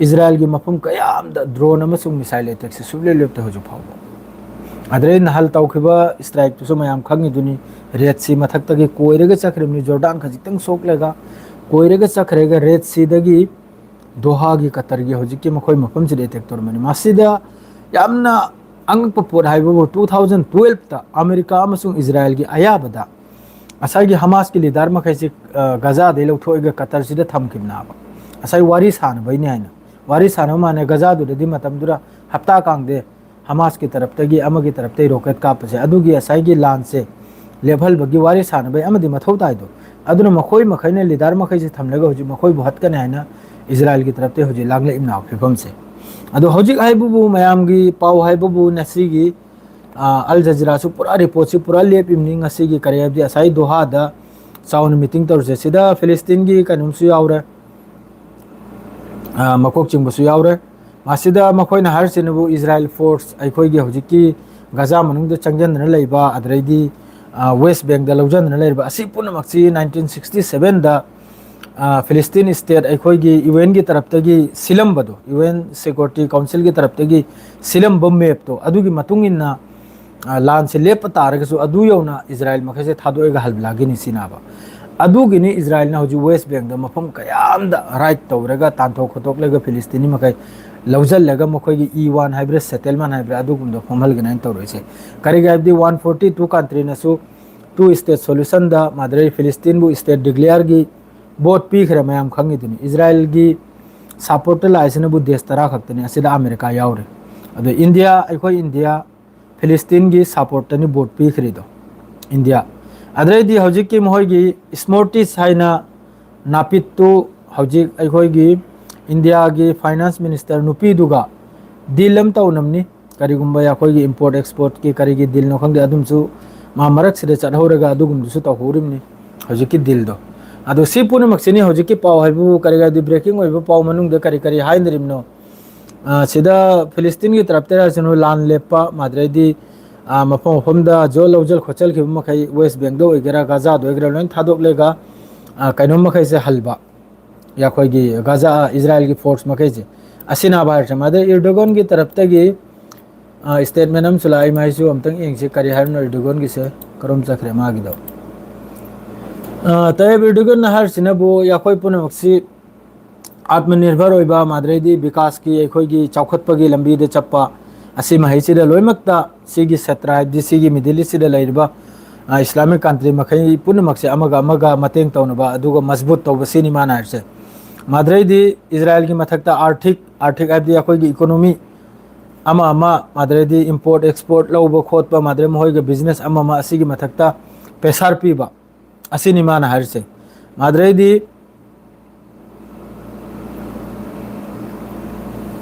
ꯏꯖꯔꯥꯏꯜꯒꯤ ꯃꯐꯝ ꯀꯌꯥ ꯑꯃꯗ drone ꯑꯃꯁꯨꯡ missile attackꯁꯦ ꯁꯨꯡꯂꯦꯞ ꯂꯦꯞꯇꯦ ꯍꯧꯖꯤꯛ ꯐꯥꯎꯕ꯫ ꯑꯗꯩ ꯅꯍꯥꯟ ꯇꯧꯈꯤꯕ strikeꯇꯨꯁꯨ ꯃꯌꯥꯝ ꯈꯪꯉꯤꯗꯨꯅꯤ, Red Sea ꯃꯊꯛꯇꯒꯤ ꯀꯣꯏꯔꯒ ꯆꯠꯈ꯭ꯔꯤꯕꯅꯤ, ꯖꯣꯔꯗꯥꯟ ꯈꯖꯤꯛꯇꯪ ꯁꯣꯛꯂꯒ ꯀꯣꯏꯔꯒ ꯆꯠꯈ꯭ꯔꯒ Red Seaꯗꯒꯤ ꯗꯣꯍꯥꯒꯤ, ꯀꯇꯔꯒꯤ ꯍꯧꯖꯤꯛꯀꯤ ꯃꯈꯣꯏ ꯃꯐꯝꯁꯤꯗ attack ꯇꯧꯔꯝꯕꯅꯤ꯫ ꯃꯁꯤꯗ ꯌꯥꯝꯅ ꯑꯉꯛꯄ ꯄꯣꯠ ꯍꯥꯏꯕꯕꯨ, two thousand twelveꯇ ꯑꯃꯦꯔꯤꯀꯥ ꯑꯃꯁꯨꯡ ꯏꯖꯔꯥꯏꯜꯒꯤ ꯑꯌꯥꯕꯗ ꯉꯁꯥꯏꯒꯤ ꯍꯃꯥꯁꯀꯤ leader ꯃꯈꯩꯁꯤ, ꯑ, ꯒꯥꯖꯥꯗꯒꯤ ꯂꯧꯊꯣꯛꯑꯒ ꯀꯇꯔꯁꯤꯗ ꯊꯝꯈꯤꯕꯅꯦꯕ꯫ ꯉꯁꯥꯏ ꯋꯥꯔꯤ ꯁꯥꯟꯅꯕꯩꯅꯦ ꯍꯥꯏꯅ꯫ ꯋꯥꯔꯤ ꯁꯥꯟꯅꯕ ꯃꯥꯟꯅ ꯒꯥꯖꯥꯗꯨꯗꯗꯤ ꯃꯇꯝꯗꯨꯗ ꯍꯞꯇꯥ ꯀꯥꯡꯗꯦ ꯍꯃꯥꯁꯀꯤ ꯇꯔꯞꯇꯒꯤ ꯑꯃꯒꯤ ꯇꯔꯞꯇꯒꯤ rocket ꯀꯥꯞꯄꯁꯦ꯫ ꯑꯗꯨꯒꯤ ꯉꯁꯥꯏꯒꯤ ꯂꯥꯟꯁꯦ ꯂꯦꯞꯍꯜꯕꯒꯤ ꯋꯥꯔꯤ ꯁꯥꯟꯅꯕꯩ ꯑꯃꯗꯤ ꯃꯊꯧ ꯇꯥꯏꯗꯣ꯫ ꯑꯗꯨꯅ ꯃꯈꯣꯏ ꯃꯈꯩꯅ, leader ꯃꯈꯩꯁꯦ ꯊꯝꯂꯒ ꯍꯧꯖꯤꯛ ꯃꯈꯣꯏꯕꯨ ꯍꯠꯀꯅꯤ ꯍꯥꯏꯅ ꯏꯖꯔꯥꯏꯜꯒꯤ ꯇꯔꯞꯇꯒꯤ ꯍꯧꯖꯤꯛ ꯂꯥꯡꯂꯛꯏꯕꯅꯦꯕ ꯐꯤꯕꯝꯁꯦ꯫ ꯑꯗꯣ ꯍꯧꯖꯤꯛ ꯍꯥꯏꯕꯕꯨ, ꯃꯌꯥꯝꯒꯤ ꯄꯥꯎ ꯍꯥꯏꯕꯕꯨ, ꯉꯁꯤꯒꯤ, ꯑ, ꯑꯜ ꯖꯖꯤꯔꯥꯁꯨ ꯄꯨꯔꯥ ꯔꯤꯄꯣꯔꯠꯁꯤ ꯄꯨꯔꯥ ꯂꯦꯞꯄꯤꯕꯅꯤ꯫ ꯉꯁꯤꯒꯤ ꯀꯔꯤ ꯍꯥꯏꯕꯗꯤ, ꯉꯁꯥꯏ ꯗꯣꯍꯥꯗ ꯆꯥꯎꯅ ꯃꯤꯇꯤꯡ ꯇꯧꯔꯤꯁꯦ, ꯁꯤꯗ ꯐꯤꯂꯤꯁꯇꯤꯟꯒꯤ ꯀꯩꯅꯣꯝꯁꯨ ꯌꯥꯎꯔꯦ, ꯑ, ꯃꯀꯣꯛ ꯆꯤꯡꯕꯁꯨ ꯌꯥꯎꯔꯦ꯫ ꯃꯁꯤꯗ ꯃꯈꯣꯏꯅ ꯍꯥꯏꯔꯤꯁꯤꯅꯕꯨ, ꯏꯖꯔꯥꯏꯜ ꯐꯣꯔꯁ ꯑꯩꯈꯣꯏꯒꯤ ꯍꯧꯖꯤꯛꯀꯤ ꯒꯖꯥ ꯃꯅꯨꯡꯗ ꯆꯪꯁꯤꯟꯗꯨꯅ ꯂꯩꯕ, ꯑꯗꯩꯗꯤ, ꯑ, ꯋꯦꯁ ꯕꯦꯡꯗ ꯂꯧꯁꯤꯟꯗꯨꯅ ꯂꯩꯔꯤꯕ, ꯑꯁꯤ ꯄꯨꯝꯅꯃꯛꯁꯤ ꯅꯥꯏꯟꯇꯤꯟ ꯁꯤꯛꯁꯇꯤ ꯁꯚꯦꯟꯗ, ꯑ, ꯐꯤꯂꯤꯁꯇꯤꯟ ꯁ꯭ꯇꯦꯠ ꯑꯩꯈꯣꯏꯒꯤ ꯌꯨ ꯑꯦꯟꯒꯤ ꯇꯔꯞꯇꯒꯤ ꯁꯤꯜꯂꯝꯕꯗꯣ, ꯌꯨ ꯑꯦꯟ ꯁꯦꯀ꯭ꯌꯨꯔꯤꯇꯤ ꯀꯥꯎꯟꯁꯤꯜꯒꯤ ꯇꯔꯞꯇꯒꯤ ꯁꯤꯜꯂꯝꯕ ꯃꯦꯞꯇꯣ, ꯑꯗꯨꯒꯤ ꯃꯇꯨꯡ ꯏꯟꯅ, ꯑ, ꯂꯥꯟꯁꯦ ꯂꯦꯞꯄ ꯇꯥꯔꯒꯁꯨ, ꯑꯗꯨ ꯌꯧꯅ ꯏꯖꯔꯥꯏꯜ ꯃꯈꯩꯁꯦ ꯊꯥꯗꯣꯛꯑꯒ ꯍꯜꯂꯛꯑꯒꯅꯤ ꯁꯤꯅꯦꯕ꯫ ꯑꯗꯨꯒꯤꯅꯤ ꯏꯖꯔꯥꯏꯜꯅ ꯍꯧꯖꯤꯛ ꯋꯦꯁ ꯕꯦꯡꯗ ꯃꯐꯝ ꯀꯌꯥ ꯑꯃꯗ ꯔꯥꯏꯠ ꯇꯧꯔꯒ, ꯇꯥꯟꯊꯣꯛ ꯈꯣꯠꯇꯣꯛꯂꯒ, ꯐꯤꯂꯤꯁꯇꯤꯅꯤ ꯃꯈꯩ ꯂꯧꯁꯤꯜꯂꯒ, ꯃꯈꯣꯏꯒꯤ ꯏ ꯋꯥꯟ ꯍꯥꯏꯕ꯭ꯔꯥ, ꯁꯦꯇꯜꯃꯦꯟ ꯍꯥꯏꯕ꯭ꯔꯥ, ꯑꯗꯨꯒꯨꯝꯕꯗꯣ ꯐꯝꯍꯜꯒꯅꯤ ꯍꯥꯏꯅ ꯇꯧꯔꯛꯏꯁꯦ꯫ ꯀꯔꯤꯒꯤ ꯍꯥꯏꯕꯗꯤ, ꯋꯥꯟ ꯐꯣꯔꯇꯤ ꯇꯨ ꯀꯟꯇ꯭ꯔꯤꯅꯁꯨ ꯇꯨ ꯁ꯭ꯇꯦꯠ ꯁꯣꯂꯨꯁꯟꯗ ꯃꯥꯗꯔ ꯐꯤꯂꯤꯁꯇꯤꯟꯕꯨ ꯁ꯭ꯇꯦꯠ ꯗꯤꯀ꯭ꯂꯤꯌꯥꯔꯒꯤ ꯚꯣꯠ ꯄꯤꯈ꯭ꯔꯦ, ꯃꯌꯥꯝ ꯈꯪꯉꯤꯗꯨꯅꯤ꯫ ꯏꯖꯔꯥꯏꯜꯒꯤ ꯁꯄꯣꯔꯠꯇ ꯂꯥꯛꯏꯁꯤꯅꯕꯨ ꯗꯦꯁ ꯇꯔꯥ ꯈꯛꯇꯅꯤ, ꯑꯁꯤꯗ ꯑꯃꯦꯔꯤꯀꯥ ꯌꯥꯎꯔꯦ꯫ ꯑꯗꯣ ꯏꯟꯗꯤꯌꯥ, ꯑꯩꯈꯣꯏ ꯏꯟꯗꯤꯌꯥ ꯐꯤꯂꯤꯁꯇꯤꯟꯒꯤ ꯁꯄꯣꯔꯠꯇꯅꯤ ꯚꯣꯠ ꯄꯤꯈ꯭ꯔꯤꯗꯣ, ꯏꯟꯗꯤꯌꯥ꯫ ꯑꯗꯩꯗꯤ ꯍꯧꯖꯤꯛꯀꯤ ꯃꯈꯣꯏꯒꯤ ꯁ꯭ꯃꯣꯇꯤꯁ ꯍꯥꯏꯅ ꯅꯥꯄꯤꯠꯇꯨ ꯍꯧꯖꯤꯛ ꯑꯩꯈꯣꯏꯒꯤ ꯏꯟꯗꯤꯌꯥꯒꯤ ꯐꯥꯏꯅꯥꯟꯁ ꯃꯤꯅꯤꯁꯇꯔ ꯅꯨꯄꯤꯗꯨꯒ ꯗꯤꯜ ꯑꯃ ꯇꯧꯅꯕꯅꯤ꯫ ꯀꯔꯤꯒꯨꯝꯕ ꯑꯩꯈꯣꯏꯒꯤ ꯏꯝꯄꯣꯔꯠ ꯑꯦꯛꯁꯄꯣꯔꯠꯀꯤ ꯀꯔꯤꯒꯤ ꯗꯤꯜꯅꯣ ꯈꯪꯗꯦ, ꯑꯗꯨꯝꯁꯨ ꯃꯥ ꯃꯔꯛꯁꯤꯗ ꯆꯠꯍꯧꯔꯒ ꯑꯗꯨꯒꯨꯝꯕꯁꯨ ꯇꯧꯍꯧꯔꯤꯕꯅꯤ ꯍꯧꯖꯤꯛꯀꯤ ꯗꯤꯜꯗꯣ꯫ ꯑꯗꯣ ꯁꯤ ꯄꯨꯝꯅꯃꯛꯁꯤꯅꯤ ꯍꯧꯖꯤꯛꯀꯤ ꯄꯥꯎ ꯍꯥꯏꯕꯕꯨ, ꯀꯔꯤ ꯀꯔꯤ ꯕ꯭ꯔꯦꯀꯤꯡ ꯑꯣꯏꯕ ꯄꯥꯎ ꯃꯅꯨꯡꯗ ꯀꯔꯤ ꯀꯔꯤ ꯍꯥꯏꯅꯔꯤꯕꯅꯣ? ꯑ, ꯁꯤꯗ ꯐꯤꯂꯤꯁꯇꯤꯟꯒꯤ ꯇꯔꯞꯇ ꯍꯥꯏꯔꯁꯅꯨ, ꯂꯥꯟ ꯂꯦꯞꯄ, ꯃꯥꯗ꯭ꯔꯩꯗꯤ, ꯑ, ꯃꯐꯝ ꯃꯐꯝꯗ ꯖꯣ ꯂꯧꯖꯜ ꯈꯣꯠꯆꯜꯈꯤꯕ ꯃꯈꯩ, ꯋꯦꯁ ꯕꯦꯡꯗ ꯑꯣꯏꯒꯦꯔꯥ, ꯒꯥꯖꯥꯗ ꯑꯣꯏꯒꯦꯔꯥ, ꯂꯣꯏꯅ ꯊꯥꯗꯣꯛꯂꯒ, ꯑ, ꯀꯩꯅꯣꯝ ꯃꯈꯩꯁꯦ ꯍꯜꯕ, ꯑꯩꯈꯣꯏꯒꯤ ꯒꯥꯖꯥ, ꯏꯖꯔꯥꯏꯜꯒꯤ ꯐꯣꯔꯁ ꯃꯈꯩꯁꯦ꯫ ꯑꯁꯤꯅ ꯍꯥꯏꯔꯁꯦ, ꯃꯥꯗ꯭ꯔꯩ ꯏꯔꯗꯣꯒꯟꯒꯤ ꯇꯔꯞꯇꯒꯤ, ꯑ, ꯁ꯭ꯇꯦꯠꯃꯦꯟ ꯑꯃꯁꯨ ꯂꯥꯛꯏ, ꯃꯥꯏꯁꯨ ꯑꯝꯇꯪ ꯌꯦꯡꯁꯤ, ꯀꯔꯤ ꯍꯥꯏꯔꯤꯅꯣ ꯏꯔꯗꯣꯒꯟꯒꯤꯁꯦ, ꯀꯔꯣꯝ ꯆꯠꯈ꯭ꯔꯦ ꯃꯥꯒꯤꯗꯣ? ꯑ, ꯇꯌꯦꯞ ꯏꯔꯗꯣꯒꯟꯅ ꯍꯥꯏꯔꯤꯁꯤꯅꯕꯨ, ꯑꯩꯈꯣꯏ ꯄꯨꯝꯅꯃꯛꯁꯤ ꯑꯥꯠꯃꯅꯤꯔꯚꯔ ꯑꯣꯏꯕ, ꯃꯥꯗ꯭ꯔꯩꯗꯤ ꯕꯤꯀꯥꯁꯀꯤ ꯑꯩꯈꯣꯏꯒꯤ ꯆꯥꯎꯈꯠꯄꯒꯤ ꯂꯝꯕꯤꯗ ꯆꯠꯄ, ꯑꯁꯤ ꯃꯍꯩꯁꯤꯗ ꯂꯣꯏꯅꯃꯛꯇ ꯁꯤꯒꯤ ꯁꯦꯇ꯭ꯔꯥ, ꯍꯥꯏꯕꯗꯤ ꯁꯤꯒꯤ ꯃꯤꯗꯜ ꯏꯁꯁꯤꯗ ꯂꯩꯔꯤꯕ, ꯑ, ꯏꯁꯂꯥꯃꯤꯛ ꯀꯟꯇ꯭ꯔꯤ ꯃꯈꯩ ꯄꯨꯝꯅꯃꯛꯁꯦ ꯑꯃꯒ ꯑꯃꯒ ꯃꯇꯦꯡ ꯇꯧꯅꯕ, ꯑꯗꯨꯒ ꯃꯖꯕꯨꯠ ꯇꯧꯕ, ꯁꯤꯅꯤ ꯃꯥꯅ ꯍꯥꯏꯔꯤꯁꯦ꯫ ꯃꯥꯗ꯭ꯔꯩꯗꯤ ꯏꯖꯔꯥꯏꯜꯒꯤ ꯃꯊꯛꯇ ꯑꯥꯔꯊꯤꯛ, ꯑꯥꯔꯊꯤꯛ ꯍꯥꯏꯕꯗꯤ ꯑꯩꯈꯣꯏꯒꯤ ꯏꯀꯣꯅꯣꯃꯤ, ꯑꯃ ꯑꯃ, ꯃꯥꯗ꯭ꯔꯩꯗꯤ ꯏꯝꯄꯣꯔꯠ ꯑꯦꯛꯁꯄꯣꯔꯠ ꯂꯧꯕ ꯈꯣꯠꯄ, ꯃꯥꯗ꯭ꯔꯩ ꯃꯈꯣꯏꯒꯤ ꯕꯤꯖꯤꯅꯦꯁ ꯑꯃ ꯑꯃ, ꯑꯁꯤꯒꯤ ꯃꯊꯛꯇ ꯄ꯭ꯔꯦꯁꯥꯔ ꯄꯤꯕ, ꯑꯁꯤꯅꯤ ꯃꯥꯅ ꯍꯥꯏꯔꯤꯁꯦ꯫ ꯃꯥꯗ꯭ꯔꯩꯗꯤ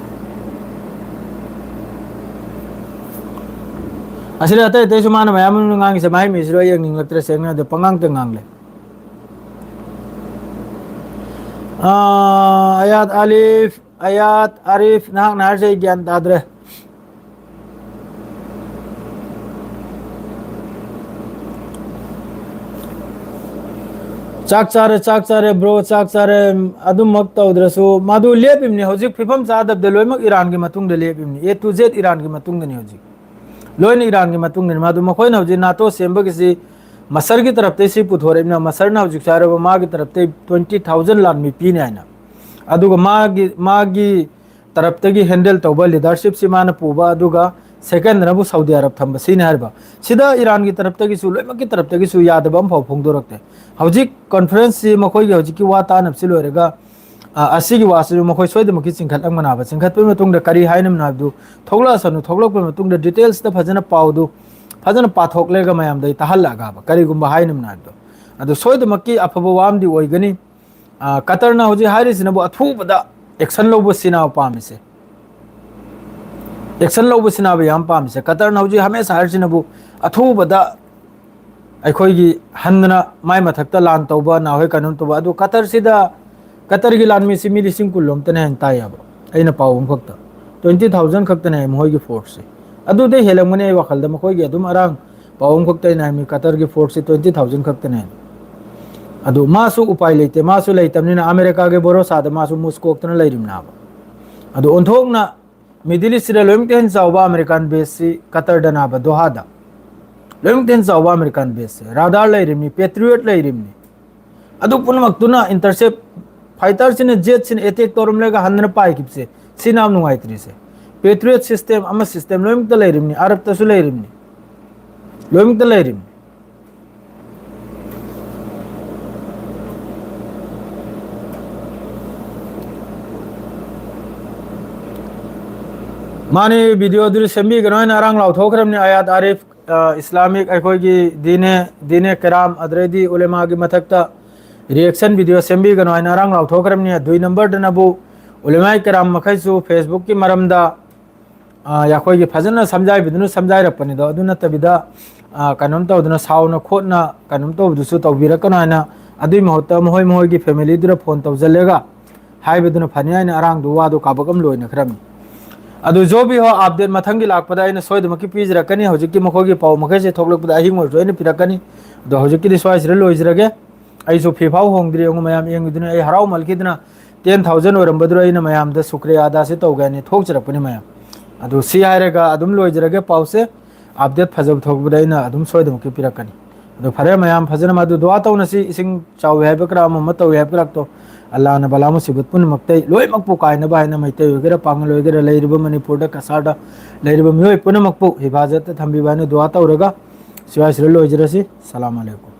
ꯑꯁꯤꯗ ꯑꯇꯩ ꯑꯇꯩꯁꯨ ꯃꯥꯅ ꯃꯌꯥꯝ ꯑꯃ ꯉꯥꯡꯉꯤꯁꯦ, ꯃꯍꯩ ꯃꯤꯁꯤꯔꯣ ꯑꯩ ꯌꯦꯡꯅꯤꯡꯂꯛꯇ꯭ꯔꯦ, ꯁꯦꯡꯅ ꯑꯗꯣ ꯄꯉꯥꯡꯇ ꯉꯥꯡꯂꯦ꯫ ꯑꯥ, ꯑꯌꯥꯠ ꯑꯥꯂꯤꯐ, ꯑꯌꯥꯠ ꯑꯥꯔꯤꯐ, ꯅꯍꯥꯛꯅ ꯍꯥꯏꯔꯤꯁꯦ ꯑꯩ ꯒ꯭ꯌꯥꯟ ꯇꯥꯗ꯭ꯔꯦ꯫ ꯆꯥꯛ ꯆꯥꯔꯦ, ꯆꯥꯛ ꯆꯥꯔꯦ, bro, ꯆꯥꯛ ꯆꯥꯔꯦ꯫ ꯑꯗꯨꯃꯛ ꯇꯧꯗ꯭ꯔꯁꯨ ꯃꯥꯗꯨ ꯂꯦꯞꯄꯤꯕꯅꯤ꯫ ꯍꯧꯖꯤꯛ ꯐꯤꯐꯝ ꯆꯥꯗꯕꯗ ꯂꯣꯏꯅꯃꯛ ꯏꯔꯥꯟꯒꯤ ꯃꯇꯨꯡꯗ ꯂꯦꯞꯄꯤꯕꯅꯤ꯫ A to Z ꯏꯔꯥꯟꯒꯤ ꯃꯇꯨꯡꯗꯅꯤ ꯍꯧꯖꯤꯛ꯫ ꯂꯣꯏꯅ ꯏꯔꯥꯟꯒꯤ ꯃꯇꯨꯡꯗꯅꯤ꯫ ꯃꯥꯗꯨ ꯃꯈꯣꯏꯅ ꯍꯧꯖꯤꯛ ꯅꯥꯇꯣ ꯁꯦꯝꯕꯒꯤꯁꯤ ꯃꯁꯔꯒꯤ ꯇꯔꯞꯇꯩ ꯁꯤ ꯄꯨꯊꯣꯔꯛꯏꯕꯅ, ꯃꯁꯔꯅ ꯍꯧꯖꯤꯛꯁꯨ ꯍꯥꯏꯔꯕ ꯃꯥꯒꯤ ꯇꯔꯞꯇꯩ twenty thousand ꯂꯥꯟꯃꯤ ꯄꯤꯅꯤ ꯍꯥꯏꯅ꯫ ꯑꯗꯨꯒ ꯃꯥꯒꯤ, ꯃꯥꯒꯤ ꯇꯔꯞꯇꯒꯤ handle ꯇꯧꯕ leadershipꯁꯤ ꯃꯥꯅ ꯄꯨꯕ, ꯑꯗꯨꯒ secondꯅꯕꯨ ꯁꯥꯎꯗꯤ ꯑꯔꯕ ꯊꯝꯕ, ꯁꯤꯅꯤ ꯍꯥꯏꯔꯤꯕ꯫ ꯁꯤꯗ ꯏꯔꯥꯟꯒꯤ ꯇꯔꯞꯇꯒꯤꯁꯨ, ꯂꯣꯏꯅꯃꯛꯀꯤ ꯇꯔꯞꯇꯒꯤꯁꯨ ꯌꯥꯗꯕ ꯑꯃꯐꯥꯎ ꯐꯣꯡꯗꯣꯔꯛꯇꯦ꯫ ꯍꯧꯖꯤꯛ conferenceꯁꯤ ꯃꯈꯣꯏꯒꯤ ꯍꯧꯖꯤꯛꯀꯤ ꯋꯥ ꯇꯥꯅꯕꯁꯤ ꯂꯣꯏꯔꯒ, ꯑ, ꯑꯁꯤꯒꯤ ꯋꯥꯁꯤꯁꯨ ꯃꯈꯣꯏ ꯁꯣꯏꯗꯅꯃꯛꯀꯤ ꯆꯤꯡꯈꯠꯂꯝꯒꯅꯤ ꯍꯥꯏꯕ꯫ ꯆꯤꯡꯈꯠꯄꯒꯤ ꯃꯇꯨꯡꯗ ꯀꯔꯤ ꯍꯥꯏꯅꯕꯅꯣ ꯍꯥꯏꯕꯗꯨ ꯊꯣꯛꯂꯛꯑꯁꯅꯨ, ꯊꯣꯛꯂꯛꯄꯒꯤ ꯃꯇꯨꯡꯗ detailsꯇ ꯐꯖꯅ ꯄꯥꯎꯗꯨ ꯐꯖꯅ ꯄꯥꯊꯣꯛꯂꯒ ꯃꯌꯥꯝꯗ ꯑꯩ ꯇꯥꯍꯜꯂꯛꯑꯒꯕ ꯀꯔꯤꯒꯨꯝꯕ ꯍꯥꯏꯅꯕꯅꯣ ꯍꯥꯏꯕꯗꯣ꯫ ꯑꯗꯨ ꯁꯣꯏꯗꯅꯃꯛꯀꯤ ꯑꯐꯕ ꯋꯥ ꯑꯃꯗꯤ ꯑꯣꯏꯒꯅꯤ꯫ ꯑ, ꯀꯇꯔꯅ ꯍꯧꯖꯤꯛ ꯍꯥꯏꯔꯤꯁꯤꯅꯕꯨ ꯑꯊꯨꯕꯗ action ꯂꯧꯕ ꯁꯤꯅ ꯄꯥꯝꯃꯤꯁꯦ꯫ Action ꯂꯧꯕ ꯁꯤꯅꯕ ꯌꯥꯝ ꯄꯥꯝꯃꯤꯁꯦ꯫ ꯀꯇꯔꯅ ꯍꯧꯖꯤꯛ ꯍꯃꯦꯁꯥ ꯍꯥꯏꯔꯤꯁꯤꯅꯕꯨ ꯑꯊꯨꯕꯗ ꯑꯩꯈꯣꯏꯒꯤ ꯍꯟꯗꯅ ꯃꯥꯏ ꯃꯊꯛꯇ ꯂꯥꯟ ꯇꯧꯕ, ꯅꯍꯣꯏ ꯀꯩꯅꯣꯝ ꯇꯧꯕ꯫ ꯑꯗꯨ ꯀꯇꯔꯁꯤꯗ, ꯀꯇꯔꯒꯤ ꯂꯥꯟꯃꯤꯁꯤ ꯃꯤ ꯂꯤꯁꯤꯡ ꯀꯨꯟ ꯂꯣꯝꯇꯅ ꯍꯦꯟꯅ ꯇꯥꯏ ꯍꯥꯏꯕ꯫ ꯑꯩꯅ ꯄꯥꯎ ꯑꯃꯈꯛꯇ twenty thousand ꯈꯛꯇꯅꯦ ꯃꯈꯣꯏꯒꯤ forceꯁꯦ꯫ ꯑꯗꯨꯗꯩ ꯍꯦꯜꯂꯝꯒꯅꯤ ꯑꯩ ꯋꯥꯈꯜꯗ꯫ ꯃꯈꯣꯏꯒꯤ ꯑꯗꯨꯝ ꯑꯔꯥꯡ ꯄꯥꯎ ꯑꯃꯈꯛꯇ ꯑꯩꯅ ꯍꯥꯏꯕꯅꯤ, ꯀꯇꯔꯒꯤ forceꯁꯤ twenty thousand ꯈꯛꯇꯅꯦ꯫ ꯑꯗꯨ ꯃꯥꯁꯨ ꯎꯄꯥꯏ ꯂꯩꯇꯦ, ꯃꯥꯁꯨ ꯂꯩꯇꯕꯅꯤꯅ ꯑꯃꯦꯔꯤꯀꯥꯒꯤ ꯚꯔꯣꯁꯥꯗ ꯃꯥꯁꯨ ꯃꯨꯁꯀꯣꯛꯇꯅ ꯂꯩꯔꯤꯕꯅꯦꯕ꯫ ꯑꯗꯨ ꯑꯣꯟꯊꯣꯛꯅ Middle Eastꯁꯤꯗ ꯂꯣꯏꯅꯃꯛꯇ ꯍꯦꯟꯅ ꯆꯥꯎꯕ American baseꯁꯤ ꯀꯇꯔꯗꯅꯦꯕ, ꯗꯣꯍꯥꯗ꯫ ꯂꯣꯏꯅꯃꯛꯇ ꯍꯦꯟꯅ ꯆꯥꯎꯕ American baseꯁꯦ꯫ Radar ꯂꯩꯔꯤꯕꯅꯤ, Patriot ꯂꯩꯔꯤꯕꯅꯤ꯫ ꯑꯗꯨ ꯄꯨꯝꯅꯃꯛꯇꯨꯅ intercept, fighterꯁꯤꯅ, jetꯁꯤꯅ attack ꯇꯧꯔꯝꯂꯒ ꯍꯟꯗꯅ ꯄꯥꯏꯈꯤꯕꯁꯦ, ꯁꯤꯅ ꯌꯥꯝ ꯅꯨꯡꯉꯥꯏꯇ꯭ꯔꯤꯁꯦ꯫ Patriot system ꯑꯃ system ꯂꯣꯏꯅꯃꯛꯇ ꯂꯩꯔꯤꯕꯅꯤ, ꯑꯔꯕꯇꯁꯨ ꯂꯩꯔꯤꯕꯅꯤ, ꯂꯣꯏꯅꯃꯛꯇ ꯂꯩꯔꯤꯕꯅꯤ꯫ ꯃꯥꯅꯤ, videoꯗꯨꯗꯤ ꯁꯦꯝꯕꯤꯒꯅꯣ ꯍꯥꯏꯅ ꯑꯔꯥꯡ ꯂꯥꯎꯊꯣꯛꯈ꯭ꯔꯕꯅꯤ꯫ ꯑꯌꯥꯠ ꯑꯥꯔꯤꯐ, ꯑ, Islamic ꯑꯩꯈꯣꯏꯒꯤ ꯗꯤꯅꯦ, ꯗꯤꯅꯦ ꯀꯔꯥꯝ, ꯑꯗꯨꯗꯩꯗꯤ ꯎꯂꯦꯃꯥꯒꯤ ꯃꯊꯛꯇ reaction video ꯁꯦꯝꯕꯤꯒꯅꯣ ꯍꯥꯏꯅ ꯑꯔꯥꯡ ꯂꯥꯎꯊꯣꯛꯈ꯭ꯔꯕꯅꯤ꯫ ꯑꯗꯨꯏ numberꯗꯅꯕꯨ ꯎꯂꯦꯃꯥꯏ ꯀꯔꯥꯝ ꯃꯈꯩꯁꯨ Facebookꯀꯤ ꯃꯔꯝꯗ ꯑꯩꯈꯣꯏꯒꯤ ꯐꯖꯅ ꯁꯝꯖꯥꯏꯕꯗꯨꯅ ꯁꯝꯖꯥꯏꯔꯛꯄꯅꯤꯗꯣ꯫ ꯑꯗꯨ ꯅꯠꯇꯕꯤꯗ ꯀꯩꯅꯣꯝ ꯇꯧꯗꯅ ꯁꯥꯎꯅ ꯈꯣꯠꯅ ꯀꯩꯅꯣꯝ ꯇꯧꯕꯗꯨꯁꯨ ꯇꯧꯕꯤꯔꯛꯀꯅꯨ ꯍꯥꯏꯅ, ꯑꯗꯨꯒꯤ ꯃꯍꯨꯠꯇ ꯃꯈꯣꯏ ꯃꯈꯣꯏꯒꯤ ꯐꯦꯃꯤꯂꯤꯗꯨꯗ ꯐꯣꯟ ꯇꯧꯁꯤꯜꯂꯒ ꯍꯥꯏꯕꯗꯨꯅ ꯐꯅꯤ ꯍꯥꯏꯅ ꯑꯔꯥꯡꯗꯨ ꯋꯥꯗꯣ ꯀꯥꯕꯛ ꯑꯃ ꯂꯣꯏꯅꯈ꯭ꯔꯝꯃꯤ꯫ ꯑꯗꯨ ꯖꯣꯕꯤ ꯍꯣ ꯑꯞꯗꯦꯠ ꯃꯊꯪꯒꯤ ꯂꯥꯛꯄꯗ ꯑꯩꯅ ꯁꯣꯏꯗꯃꯛꯀꯤ ꯄꯤꯖꯔꯛꯀꯅꯤ꯫ ꯍꯧꯖꯤꯛꯀꯤ ꯃꯈꯣꯏꯒꯤ ꯄꯥꯎ ꯃꯈꯩꯁꯦ ꯊꯣꯛꯂꯛꯄꯗ ꯑꯍꯤꯡ ꯑꯣꯏꯔꯁꯨ ꯑꯩꯅ ꯄꯤꯔꯛꯀꯅꯤ꯫ ꯑꯗꯣ ꯍꯧꯖꯤꯛꯀꯤꯗꯤ ꯁ꯭ꯋꯥꯏꯁꯤꯗ ꯂꯣꯏꯖꯔꯒꯦ꯫ ꯑꯩꯁꯨ ꯐꯤꯐꯥꯎ ꯍꯣꯡꯗ꯭ꯔꯤ꯫ ꯌꯦꯡꯉꯨ ꯃꯌꯥꯝ ꯌꯦꯡꯕꯤꯗꯨꯅ ꯑꯩ ꯍꯔꯥꯎꯃꯜꯈꯤꯗꯅ ten thousand ꯑꯣꯏꯔꯝꯕꯗꯨꯗ ꯑꯩꯅ ꯃꯌꯥꯝꯗ ꯁꯨꯀ꯭ꯔꯤꯌꯥ ꯑꯗꯥꯁꯦ ꯇꯧꯒꯦ ꯍꯥꯏꯅ ꯊꯣꯛꯆꯔꯛꯄꯅꯤ ꯃꯌꯥꯝ꯫ ꯑꯗꯨ ꯁꯤ ꯍꯥꯏꯔꯒ ꯑꯗꯨꯝ ꯂꯣꯏꯖꯔꯒꯦ ꯄꯥꯎꯁꯦ꯫ ꯑꯞꯗꯦꯠ ꯐꯖꯕ ꯊꯣꯛꯄꯗ ꯑꯩꯅ ꯑꯗꯨꯝ ꯁꯣꯏꯗꯅꯃꯛꯀꯤ ꯄꯤꯔꯛꯀꯅꯤ꯫ ꯑꯗꯨ ꯐꯔꯦ ꯃꯌꯥꯝ, ꯐꯖꯅ ꯃꯗꯨ ꯗꯨꯋꯥ ꯇꯧꯅꯁꯤ꯫ ꯏꯁꯤꯡ ꯆꯥꯎꯏ ꯍꯥꯏꯕ ꯈꯔ, ꯑꯃ ꯑꯃ ꯇꯧꯏ ꯍꯥꯏꯕ ꯈꯔꯗꯣ ꯑꯜꯂꯥꯅ ꯕꯂꯥ ꯃꯨꯁꯤꯕꯠ ꯄꯨꯝꯅꯃꯛꯇꯩ ꯂꯣꯏꯅꯃꯛꯄꯨ ꯀꯥꯏꯅꯕ ꯍꯥꯏꯅ ꯃꯩꯇꯩ ꯑꯣꯏꯒꯦꯔꯥ ꯄꯥꯉꯜ ꯑꯣꯏꯒꯦꯔꯥ ꯂꯩꯔꯤꯕ ꯃꯅꯤꯄꯨꯔꯗ ꯀꯁꯥꯔꯗ ꯂꯩꯔꯤꯕ ꯃꯤꯑꯣꯏ ꯄꯨꯝꯅꯃꯛꯄꯨ ꯍꯤꯐꯥꯖꯠꯇ ꯊꯝꯕꯤꯕ ꯍꯥꯏꯅ ꯗꯨꯋꯥ ꯇꯧꯔꯒ ꯁ꯭ꯋꯥꯏꯁꯤꯗ ꯂꯣꯏꯖꯔꯁꯤ꯫ ꯁꯂꯥꯝ ꯑꯂꯩꯀꯨꯝ꯫